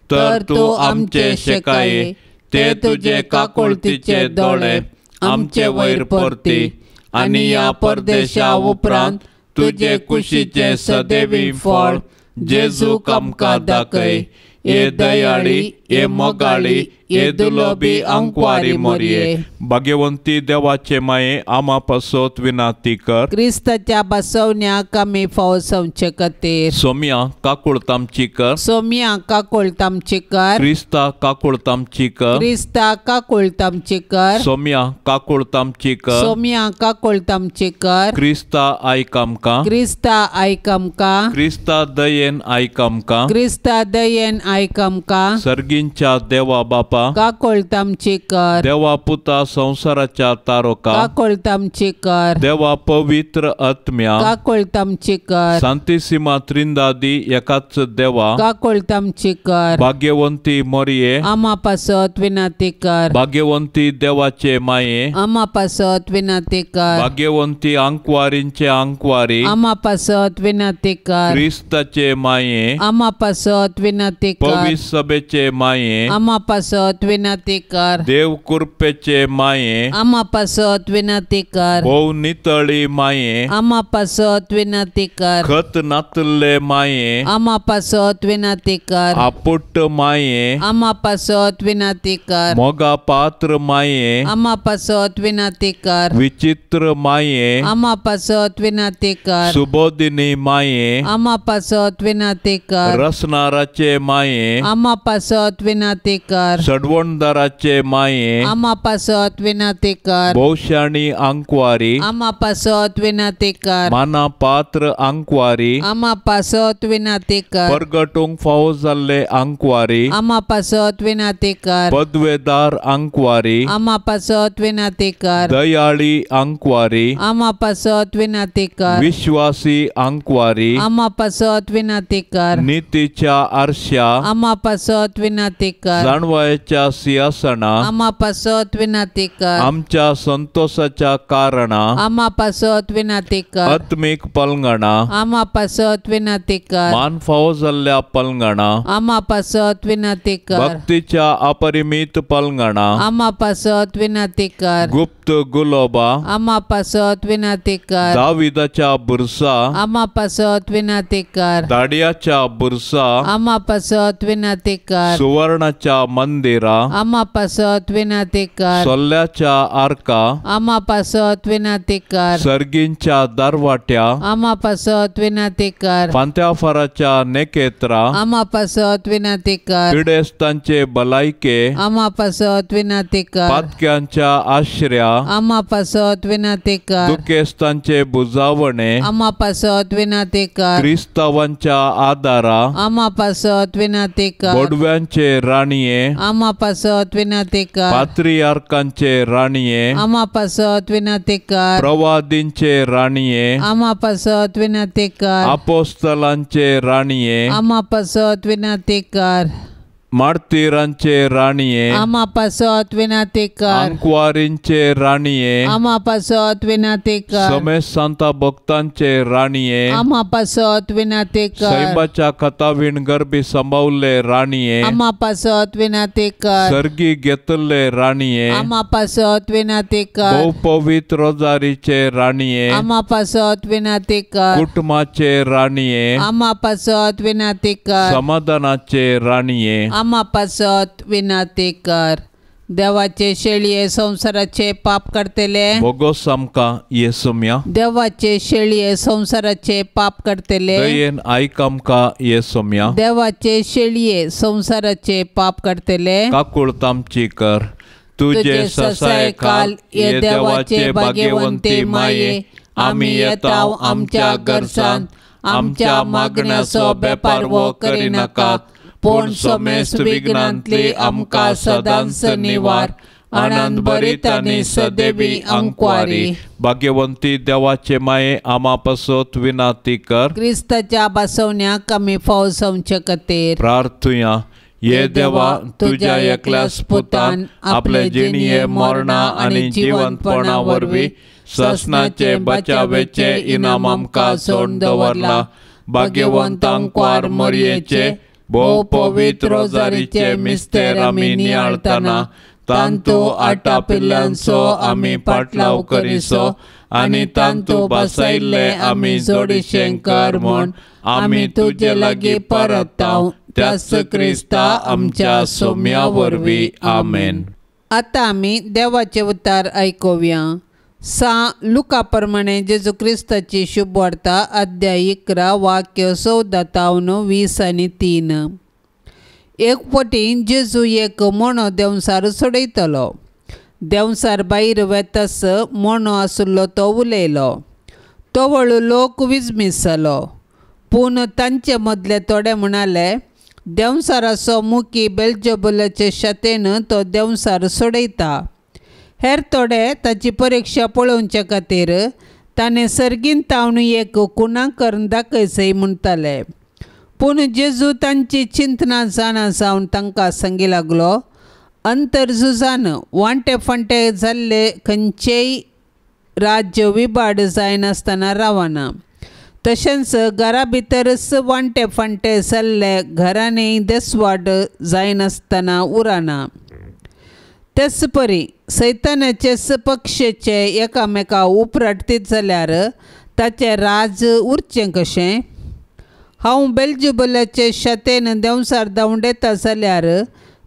तर तूं आमचे शेकाये ते तुजे काकुळतीचे दोळे आमचे वयर परती आनी ह्या परदेशा उपरांत तुजे कुशीचें सदैवी फळ जेजूक आमकां दाखय। ये दयाळी ये मोगाळी ये दुलोबी अंकवारी मोरये भाग्यवंती देवाचे माये आमा पासत विनाती कर क्रिस्ताच्या बसवण्याक आमी फावो जावचे खातीर। सोम्या काकुळत आमची कर सोम्या काकुळत आमची कर क्रिस्ता काकुळत आमची कर क्रिस्ता काकुळत आमची कर सोम्या काकुळत आमची कर सोम्या काकुळत आमची कर क्रिस्ता आयक आमकां क्रिस्ता आयक आमकां क्रिस्ता दयेन आयक आमकां क्रिस्ता दयेन आयक आमकां सर्गींच्या देवा बापा काकुळत आमची कर देवा पुता संवसाराच्या तारोका काकुळत आमची कर देवा पवित्र आत्म्या काकुळत आमची कर सांतिसिमा त्रिंदादी एकाच देवा काकुळत आमची कर भाग्यवंती मोरये आमा पासत विनाती कर भाग्यवंती देवाचे माये आमा पासत विनाती कर भाग्यवंती आंकवारींचे आंकवारी आमा पासत विनाती कर क्रिस्ताचे माये आमा पासत विनाती कर पवित्र सभेचे माये आमा पासत विनाती कर देव कृपेचे माये आमा पासत विनाती कर भोव नितळी माये आमा पासत विनाती कर खत नातल्ले माये आमा पासत विनाती कर आपुट्ट माये आमा पासत विनाती कर मोगा पात्र माये आमा पासत विनाती कर विचित्र माये आमा पासत विनाती कर सुबोधिनी माये आमा पासत विनाती कर रसनाराचे माये आमा पासत विनाती कर सडवणदाराचे माये आमा पासत विनाती कर भोवशाणी आंकवारी आमा पासत विनाती कर माना पात्र आंकवारी आमा पासत विनाती कर परगटूंक फावो जाल्ले आंकवारी आमा पासत विनाती कर पदवेदार आंकवारी आमा पासत विनाती कर दयाळी आंकवारी आमा पासत विनाती कर विश्वासी आंकवारी आमा पासत विनाती कर नितीच्या आरश्या आमा पासत विनाती कर जाणवायच्या सिंहासना आमा पासत विनाती कर आमच्या संतोषाच्या कारणा आमा पासत विनाती कर आत्मीक पलंगणा आमा पासत विनाती कर मान फावो जाल्ल्या पलंगणा आमा पासत विनाती कर भक्तीच्या अपरिमित पलंगणा आमा पासत विनाती कर गुप्त गुलोबा आमा पासत विनाती कर दाविदाच्या बुरसा आमा पासत विनाती कर दाडियाच्या बुरसा आमा पासत विनाती कर सुवर्णाच्या मंदिरा आमा पासत विनाती कर सोल्ल्याच्या आर्का आमा पासत विनाती कर सर्गींच्या दारवाट्या आमा पासत विनाती कर फांत्याफाराच्या नेकेत्रा आमा पासत विनाती कर पिडेस्तांचे भलायके आमा पासत विनाती कर पातक्यांच्या आश्र्या आमा पासत विनाती कर दुखेस्तांचे बुजावणे आमा पासत विनाती कर क्रिस्तावांच्या आदारा आमा पासत विनाती कर बोडव्यांचे राणये आमा पासत विनाती कर पात्रियार्कांचे राणये आमा पासत विनाती कर प्रवादींचे राणये आमा पासत विनाती कर अपोस्तलांचे राणये आमा पासत विनाती कर मार्तीरांचे राणये, आमा पासत विनाती कर। आंकवारींचे राणये, आमा पासत विनाती कर। समेस्त सांता भक्तांचे राणये, आमा पासत विनाती कर। सैंबाच्या कथावीण गर्भी सांबावल्ले राणये, आमा पासत विनाती कर। सर्गी घेतल्ले राणये, आमा पासत विनाती कर। भोवपवित्र रोजारीचे राणये, आमा पासत विनाती कर। कुटुंबाचे राणये, आमा पासत विनाती कर। समाधानाचे राणये, आमा पासत विनाती कर। देवाचे शेळये संवसाराचे पाप करतले, भोगोस आमकां येसोम्या। देवाचे शेळये संवसाराचे पाप करतले, दयेन आयक आमकां येसोम्या। देवाचे शेळये संवसाराचे पाप करतले, काकूळत आमची कर। तुजे ससायखाल हे देवाचे भाग्यवंती माये, आमी येता आमच्या गरजान, आमच्या मागण्याचो बेपारवो करिनाकात, पूण समेस्त विघ्नांतली आमकां सदांच निवार। आनंद भरीत आनी सदैवी अंकवारी। भाग्यवंती देवाचे माये, आमा पासत विनाती कर। क्रिस्ताच्या बसवण्याक आमी फाव जावचे खातीर प्रार्थुया। ये देवा, तुज्या एकल्याच पुतान आपले जिणये मरणा आनी जिवंतपणा वरवीं ससनाचे बचावेचे इनाम आमकां सोडून दवरला। भाग्यवंत आंकवार मरयेचे भोव पवित्र रोजारीचे मिस्तेर आमी नियाळतना तांतू आटापिल्ल्यांचो आमी पाटलाव करिसो आनी तांतू बसयल्ले आमी जोडीशें कर म्हूण आमी तुजे लागीं परताव, त्याच क्रिस्ता आमच्या सोम्या वरवीं। आमेन। आतां आमी देवाचे उतार आयकुया। सा लुका प्रमाणे जेजू क्रिस्ताची शुभवार्ता अध्याय 11 वाक्य 14 तावन 20 आनी 3। एक फावटी जेजू एक मोणो देंवसार सोडयतलो। देंवसार भायर वेतास मोणो आशिल्लो तो उलयलो। तवळ लोक विजमीस जालो, पूण तांचे मदले थोडे म्हणाले, देंवसाराचो मुखी बेलजबुलाचे शतेन तो देंवसार सोडयता। हेर थोडे ताची परिक्षा पळोवचे खातीर ताणें सर्गीन तावन एक कुणा करून दाखयसय म्हणटाले। पूण जेजू तांची चिंतनां जाणा जावन तांकां सांगी लागलो, अंतरझुजान वांटे फांटे जाल्ले खंयचेय राज्य विबाड जायनासतना रावना, तशेंच घरा भितरच वांटे फांटे जाल्ले घरांनी देसवाड जायनासतना उरना। तेच परी सैतानाचेच पक्षेचे एकामेका उपराटतीत जाल्यार ताचें राज उरचें कशें? हांव बेलजुबलाचे शतेन देंवसार धांवडयता जाल्यार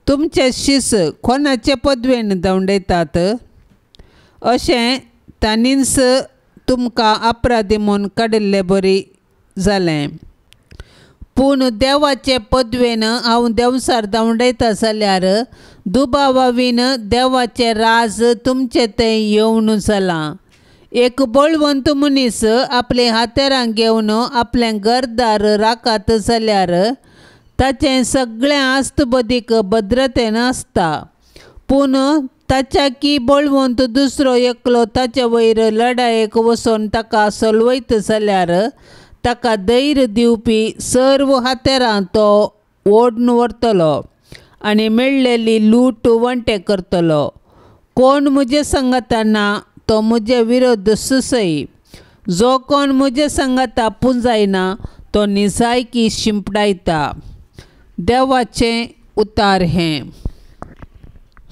तुमचे शीस कोणाचे पदवेन धांवडयतात? अशें तांणीच तुमकां अपराधी म्हूण काडिल्ले बरी जालें। पूण देवाचे पदवेन हांव देंवसार धांवडयता जाल्यार दुबावावीन देवाचें राज तुमचे थंय येवन जालां। एक बळवंत मनीस आपले हातेरां घेवन आपलें घरदार राखत जाल्यार ताचें सगळें आस्तबदीक भद्रतेन आसता, पूण ताच्या की बळवंत दुसरो एकलो ताचे वयर लडायेक वचून ताका सलवयत जाल्यार ताका धैर्य दिवपी सर्व हातेरां तो ओडून व्हरतलो आनी मेळ्ळेली लूट वांटे करतलो। कोण म्हजे सांगताना तो म्हजे विरोध सुसय, जो कोण म्हजे सांगता पुंजायना तो निजायकी शिंपडायता। देवाचें उतार हें।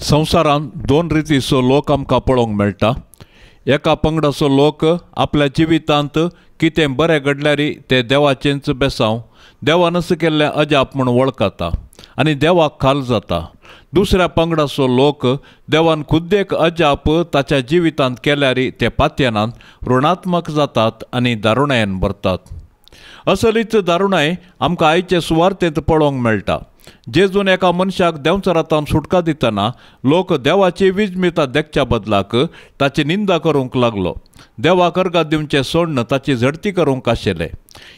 संवसारांत दोन रितीचो लोक आमकां पळोवंक मेळटा। एका पंगडाचो लोक आपल्या जिवितांत कितें बरें घडल्यार ते देवाचेंच बेसांव, देवानच केल्लें अजाप म्हूण वळखता आनी देवाक खाल जाता। दुसऱ्या पंगडाचो लोक देवान खुद्द एक अजाप ताच्या जिवितांत केल्यार ते पातयेनात, ऋणात्मक जातात आनी दारुणायेन भरतात। असलीच दारुणाय आमकां आयचे सुवार्तेंत पळोवंक मेळटा। जेजून एका मनशाक देंवचारांत सुटका दितना लोक देवाची विजमिता देखच्या बदलाक ताची निंदा करूंक लागलो। देवाक अर्गां दिवचें सोडून ताची झडती करूंक आशिल्ले।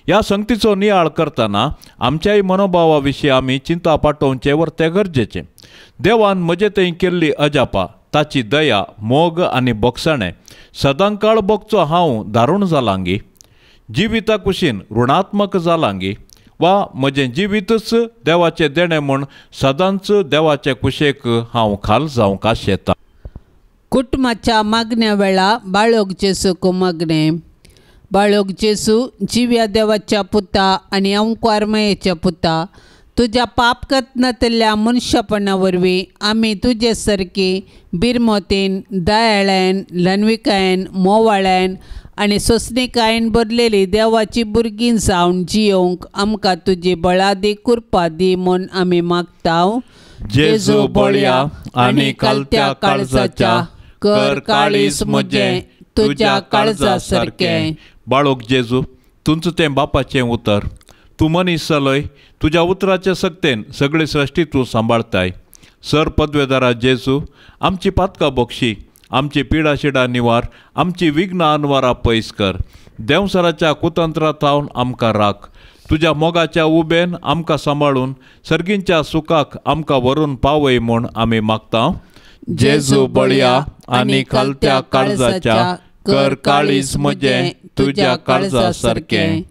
ह्या संगतीचो नियाळ करतना आमच्याय मनोभावा विशीं आमी चिंता पाठोवचें वर्तें गरजेचें। देवान म्हजे थंय केल्ली अजापा, ताची दया, मोग आनी बोगसाणें सदांकाळ भोगचो हांव दारूण जालांगी, जिविता कुशीन ऋणात्मक जालांगी, वा म्हजें जिवीतच देवाचें देणें म्हूण सदांच देवाचे कुशेक हांव खाल जावंक आशेतां. कुटुंबाच्या मागण्या वेळा बाळोक जेजूक मागणें. बाळोक जेजू जिव्या देवाच्या पुता आनी अंकुर मायेच्या पुता, तुज्या पाप कत्नातल्या मनशापणा वरवीं आमी तुजे सारकी बिरमोतीन, दयाळायन, ल्हानविकायेन, मोवाळ्यान आनी सोंसणीकायेन भरलेली देवाची भुरगीं जावन जियोवंक आमकां तुजी बळादी कृपा दी म्हूण आमी मागता. जेजू बळया आनी खालत्या काळजाच्या, कर काळीज म्हजें तुज्या काळजा सारकें. बाळोक जेजू, तुमचें तें बापाचें उतर, तूं मनीस जालोय, तुज्या उतराचे सक्तेन सगळी सृश्टी तूं सांबाळताय. सर पदवेदारा जेजू, आमची पातकां बक्षी, आमची पिडा शिडा निवार, आमची विघ्नां अनवारां पयस कर. देंवसराच्या कुतंत्रा थावन आमकां राख. तुज्या मोगाच्या उबेन आमकां सांबाळून सर्गींच्या सुखाक आमकां व्हरून पावय म्हूण आमी मागता. जेजू बळया आनी खालत्या काळजाच्या, कर काळीज म्हजें तुज्या काळजा सारकें.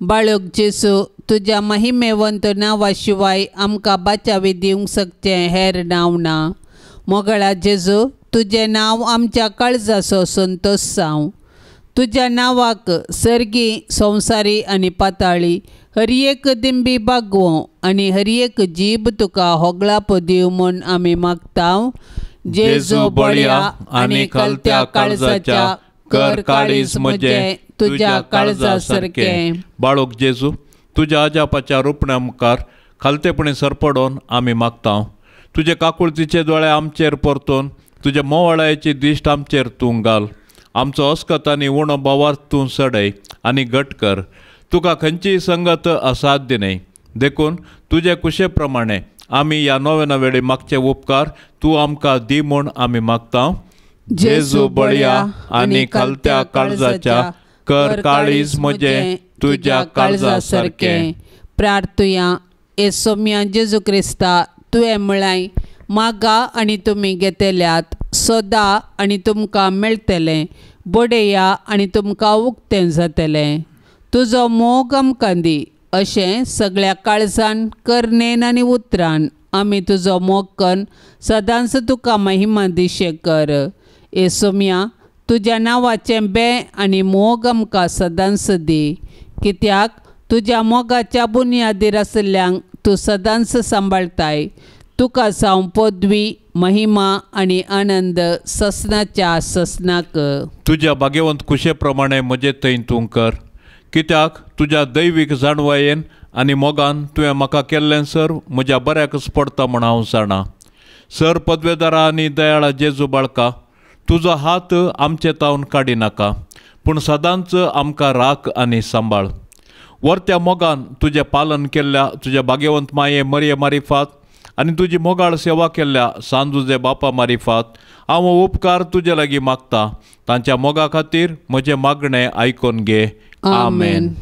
बाळोक जेजू, तुज्या महिमेवंत नांवा शिवाय आमकां बाचावी दिवंक शकचें हेर नांव ना. मोगळा जेजू, तुजें नांव आमच्या काळजाचो संतोश जावं. तुज्या नांवाक सर्गी, संवसारी आनी पाताळी हर एक दिंबी बागोवं आनी हर एक जीब तुका होगळाप दिवं म्हूण आमी मागता. जेजू बळया आनी खालत्या काळजाच्या, कर काळीज म्हजें तुज्या काळजा सारकें. बाळोक जेजू, तुज्या अजापाच्या रुपण्या मुखार खालतेपणी सरपडोन आमी मागता. तुजे काकुळतीचे दोळे आमचेर परतून तुज्या मोवाळायची दिश्ट आमचेर तूं घाल. आमचो अस्कत आनी उणो भावार्थ तूं सडय आनी घट कर. तुका खंयचीय संगत असाध्य न्हय, देखून तुजे कुशे प्रमाणे आमी ह्या नव्या वेळी मागचे उपकार तूं आमकां दी म्हूण आमी मागता. जेजू बळया आनी खालत्या काळजाच्या, कर काळीज म्हजें तुज्या काळजा सारकें. प्रार्थुया. ए सोम्या जेजू क्रिस्ता, तुवें म्हळाय, मागा आनी तुमी घेतल्यात, सोदा आनी तुमकां मेळटलें, बडया आनी तुमकां उक्तें जातलें. तुजो मोग आमकां दी अशें सगळ्या काळजान, करणेन आनी उतरान आमी तुजो मोग करून सदांच तुका महिमा दिशे कर. ए सोम्या, तुज्या नांवाचें बें आनी मोग आमकां सदांच दी, कित्याक तुज्या मोगाच्या बुन्यादीर आशिल्ल्यांक तूं सदांच सांबाळताय. तुका जावं पदवी, महिमा आनी आनंद ससनाच्या ससनाक. तुज्या भाग्यवंत कुशे प्रमाणे म्हजे थंय तूं कर, कित्याक तुज्या दैवीक जाणवायेन आनी मोगान तुवें म्हाका केल्लें सर म्हज्या बऱ्याकच पडटा म्हूण हांव जाणा. सर पदवेदारा आनी दयाळा जेजू बाळका, तुजो हात आमचे तावन काडिनाका, पूण सदांच आमकां राख आनी सांबाळ. वरत्या मोगान तुजें पालन केल्ल्या तुज्या भाग्यवंत माये मरये मारिफात आनी तुजी मोगाळ सेवा केल्ल्या सांजुजे बापा मारिफात हांव उपकार तुजे लागीं मागता. तांच्या मोगा खातीर म्हजें मागणें आयकून घे. आमेन.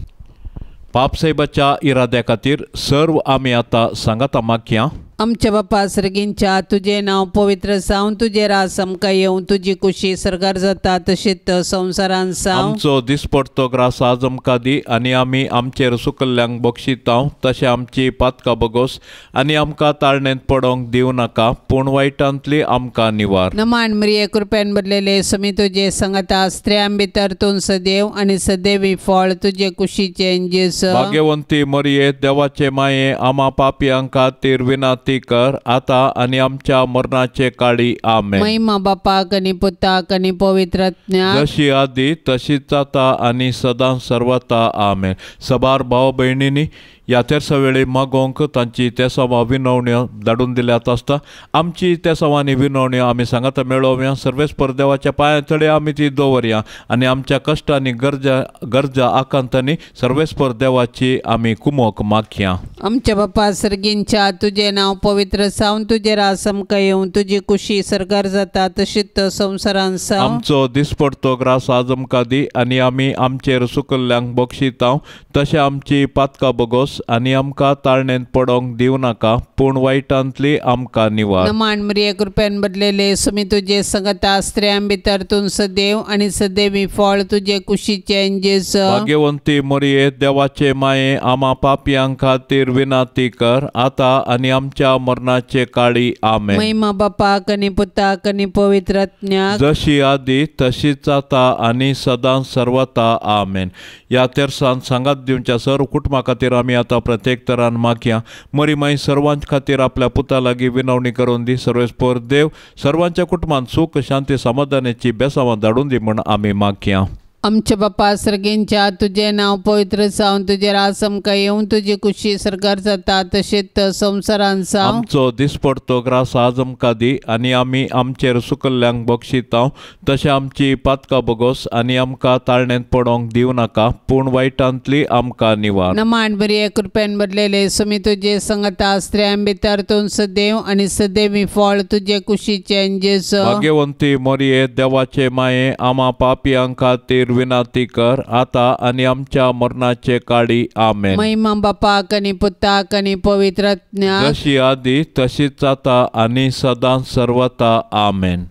पापसाहेबाच्या इराद्या खातीर सर्व आमी आतां सांगाता मागया. आमच्या बापा सर्गींच्या, तुजें नांव पवित्र जावं, तुजें राज आमकां येवं, तुजी कुशी सर्गार जाता तशीच संवसारान जावं. आमचो दिसपडतो ग्रास आज आमकां दी आनी आमी आमचेर सुकल्ल्यांक बक्षितां तशें आमची पातकां बगोस आनी आमकां ताळणेंत पडोंक दिवं नाका, पूण वायटांतली आमकां निवार. नमान मरिये, कृपेन भरलेले, समी तुजे संगता, स्त्रियां भितर तूं सदैव आनी सदैवी फळ तुजे कुशीचें जेजू. भाग्यवंती मरिये, देवाचे माये, आमा पापयां खातीर विनाती कर आता आनी आमच्या मरणाचे काळी. आमेन. महिमा बापाक आनी पुताक आनी पवित्र आत्म्याक, जशी आदी तशीच जाता आनी सदां सर्वता. आमेन. सबार भाव भयणींनी ह्या तेरसा वेळी मागोवंक तांची तेसांवां विनवण्यो धाडून दिल्यात आसता. आमची तेसांवांनी विनवण्यो आमी सांगाता मेळोवया. सर्वेस्पर देवाच्या पांया तळे आमी ती दवरया आनी आमच्या कश्टांनी गरजा गरजा आकांतांनी सर्वेस्पर देवाची आमी कुमोक मागया. आमच्या बापा सर्गींच्या तुजें नांव पवित्र जावन तुजें राज आमकां येवं, तुजी कुशी सरकार जाता तशीच संवसारांत जावं. आमचो दिसपडतो ग्रास आज आमकां दी आनी आमी आमचेर सुकल्ल्यांक बक्षितांव तशें आमची पातकां बगोस आनी आमकां ताळणेंत पडोंक दिवं नाका पूण वायटांतली आमकां निवार. नमान मरिये कृपेन बदलेले सुमी तुजे संगता, स्त्रियां भितर तूं सदैव आनी सदैवी फळ तुजे कुशीचें जेजू. भाग्यवंती मरिये देवाचे माये आमा पापयां खातीर विनंती कर आता आनी आमच्या मरणाचे काळी. आमेन. महिमा बापाक आनी पुताक आनी पवित्र आत्म्याक, जशी आदी तशीच आता आनी सदां सर्वता. आमेन. ह्या तेरसान सांगात दिवच्या सर्व कुटुंबा खातीर आमी आतां प्रत्येक तरान मागया. मरी माई सर्वांच खातीर आपल्या पुता लागीं विनवणी करून दी. सर्वेस्पर देव सर्वांच्या कुटुंबान सुख शांती समाधानाची बेसावां धाडून दी म्हूण आमी मागया. आमच्या बापा सर्गींच्या तुजें नांव पवित्र जावन तुजें राज आमकां येवं, तुजी कुशी सरकार जाता तशीच संवसारांत जावं. आमचो दिसपडतो ग्रास आज आमकां दी आनी आमी आमचेर सुकल्ल्यांक बक्षितांव तशें आमची पातकां बगोस आनी आमकां ताळणेंत पडोंक दिवं नाका पूण वायटांतली आमकां निवार. नमान बरी कृपेन बदलेले सुमी तुजे संगता, स्त्रियां भितर तूं सदैव आनी सदैवी फळ तुजे कुशीचें जेजू. भाग्यवंती मरिये देवाचे माये आमा पापयां खातीर विनंती कर आता आनी आमच्या मरणाचे काळी. आमेन. महिमा बापाक आनी पुताक आनी पवित्र आत्म्याक, जशी आदी तशीच आता आनी सदां सर्वता. आमेन.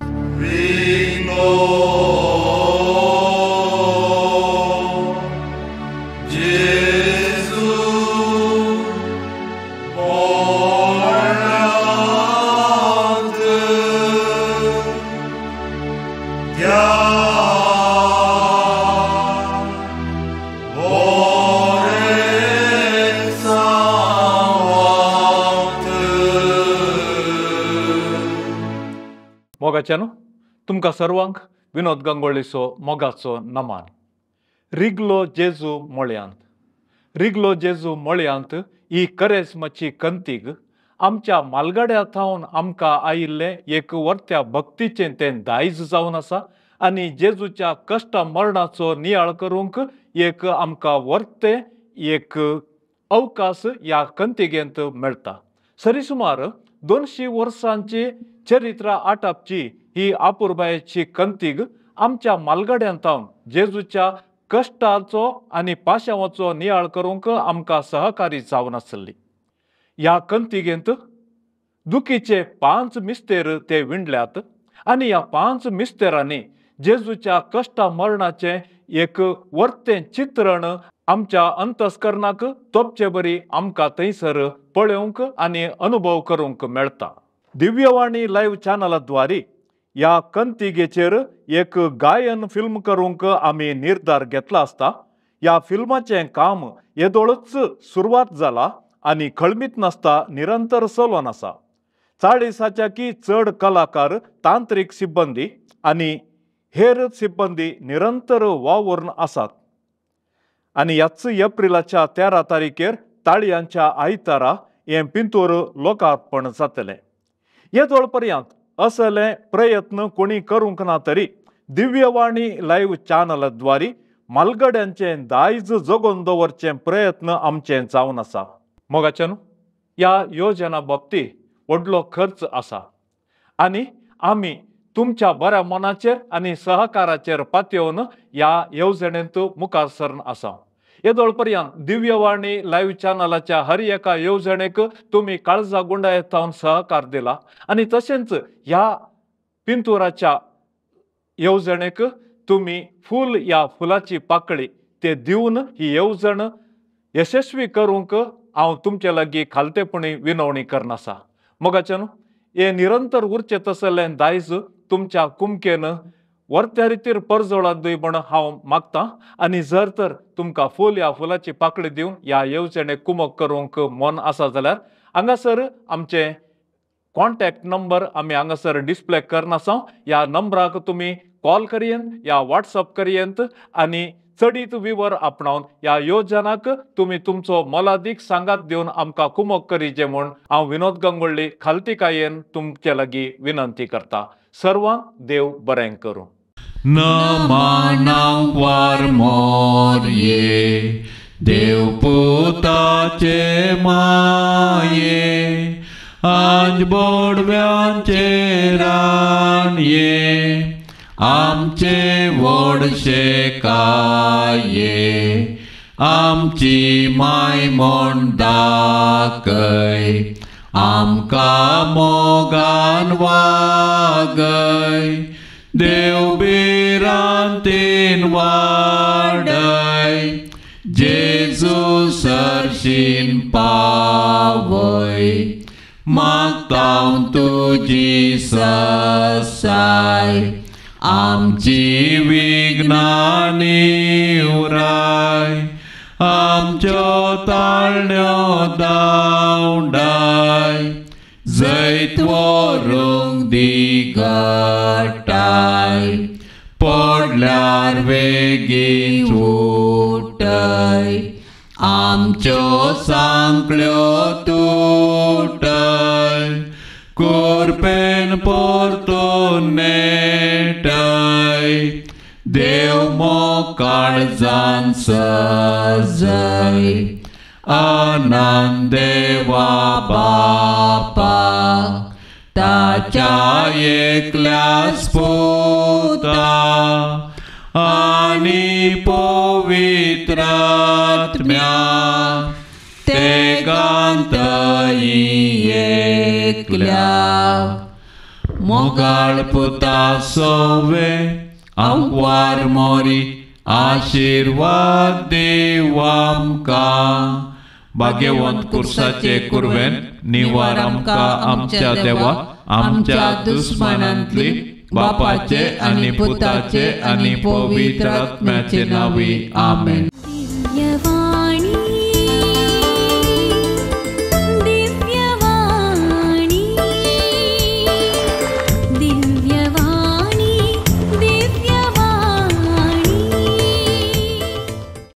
मोगाच्यानो तुमकां सर्वांक विनोद गंगोळीचो मोगाचो नमान. रिगलो जेजू मळयांत, रिगलो जेजू मळयांत ही करेस्माची कंतीक आमच्या मालगाड्या थावन आमकां आयिल्लें एक वर्त्या भक्तीचें तें दायज जावन आसा आनी जेजूच्या कश्टा मरणाचो नियाळ करूंक एक आमकां वर्तें एक अवकाश ह्या कंतिगेंत मेळटा. सरी सुमार 200 वर्सांची चरित्र आटापची ही आपुरबायेची कंतीग आमच्या मालगाड्यान थावन जेजूच्या कश्टाचो आनी पाशांवाचो नियाळ करूंक आमकां सहकारी जावन आसली. ह्या कंतिगेंत दुखीचे 5 मिस्तेर ते विणल्यात आनी ह्या 5 मिस्तेरांनी जेजूच्या कश्टा मरणाचें एक वर्तें चित्रण आमच्या अंतस्करणाक तोपचे बरी आमकां थंयसर पळोवंक आनी अनुभव करूंक मेळटा. दिव्यवाणी लायव्ह चॅनलाद्वारे ह्या कंतिगेचेर एक गायन फिल्म करूंक आमी निर्धार घेतला आसता. ह्या फिल्माचें काम येदोळच सुरवात जाला आनी खळमीत नासता निरंतर चलोन आसा. 40 की चड कलाकार, तांत्रीक सिब्बंदी आनी हेर सिब्बंदी निरंतर वावुरून आसात आनी ह्याच एप्रिलाच्या 13 तारखेर ताळयांच्या आयतारा हें पिंतूर लोकार्पण जातलें. येदोळ पर्यंत असले प्रयत्न कोणी करूंक ना तरी दिव्यवाणी लायव्ह चॅनलाद्वारे मालगड्यांचें दायज जगोवन दवरचे प्रयत्न आमचे जावन आसा. मोगाच्यान ह्या योजना बाबतींत व्हडलो खर्च आसा आनी आमी तुमच्या बऱ्या मनाचेर आनी सहकाराचेर पातयेवन ह्या येवजणेंत मुखार सरन आसा. येदोळ पर्यंत दिव्यवाणी लायव्ह चॅनलाच्या हर एका येवजणेक तुमी काळजा गुंडायत थावन सहकार दिला आनी तशेंच ह्या पिंतुराच्या येवजणेक तुमी फूल ह्या फुलाची पाकळी ते दिवन ही येवजण यशस्वी करूंक हांव तुमचे लागीं खालतेपणी विनवणी करनासा. मोगाच्यान हे निरंतर उरचें तसलें दायज तुमच्या कुमकेन वर्त्या रितीर परजोळात दी म्हण हांव मागतां आनी जर तर तुमकां फूल ह्या फुलाची पाकळी दिवन ह्या येवजणेक कुमक करूंक मन आसा जाल्यार हांगासर आमचें कॉन्टॅक्ट नंबर आमी हांगासर डिस्प्ले करनासा. ह्या नंबराक तुमी कॉल करयेन या व्हॉट्सअप करयेंत आनी चडीत विवर आपणावन ह्या योजनाक तुमी तुमचो मोलादीक सांगात दिवन आमकां कुमक करीचे म्हूण हांव विनोद गंगोळ्ळी खालतीकायेन तुमचे लागीं विनंती करता. सर्वांक देव बरें करूं. नमनांक वार मोरये देवपुताचे माये आज बोडव्यांचे राणये आमचे व्हडशे काये आमची माय म्हण दाखय आमकां मोगान वागय देव भिरांतीन वाडय जेजू सरशीन पावय मागता तुजी ससाय आमची विघ्नां निवराय आमच्यो ताळण्यो धांवडाय जैत व्हरूंक दी घटाय पडल्यार वेगीन उठय आमच्यो सांकळ्यो तुटय कुरपेन परतून नेटय देव मोकाळजान सजय आनंद देवा बापा ताच्या एकल्याच पुता आनी पवित्र आत्म्या तेगांतय एकल्या मोगाळ पुता सोवे आंकवार मोरी आशिर्वाद देव आमकां भाग्यवंत कुर्साचे कुरवेन निवार आमकां आमच्या देवा आमच्या दुस्मानांतली बापाचे आनी पुताचे आनी पवित्र आत्म्याचे नांवी आमेन.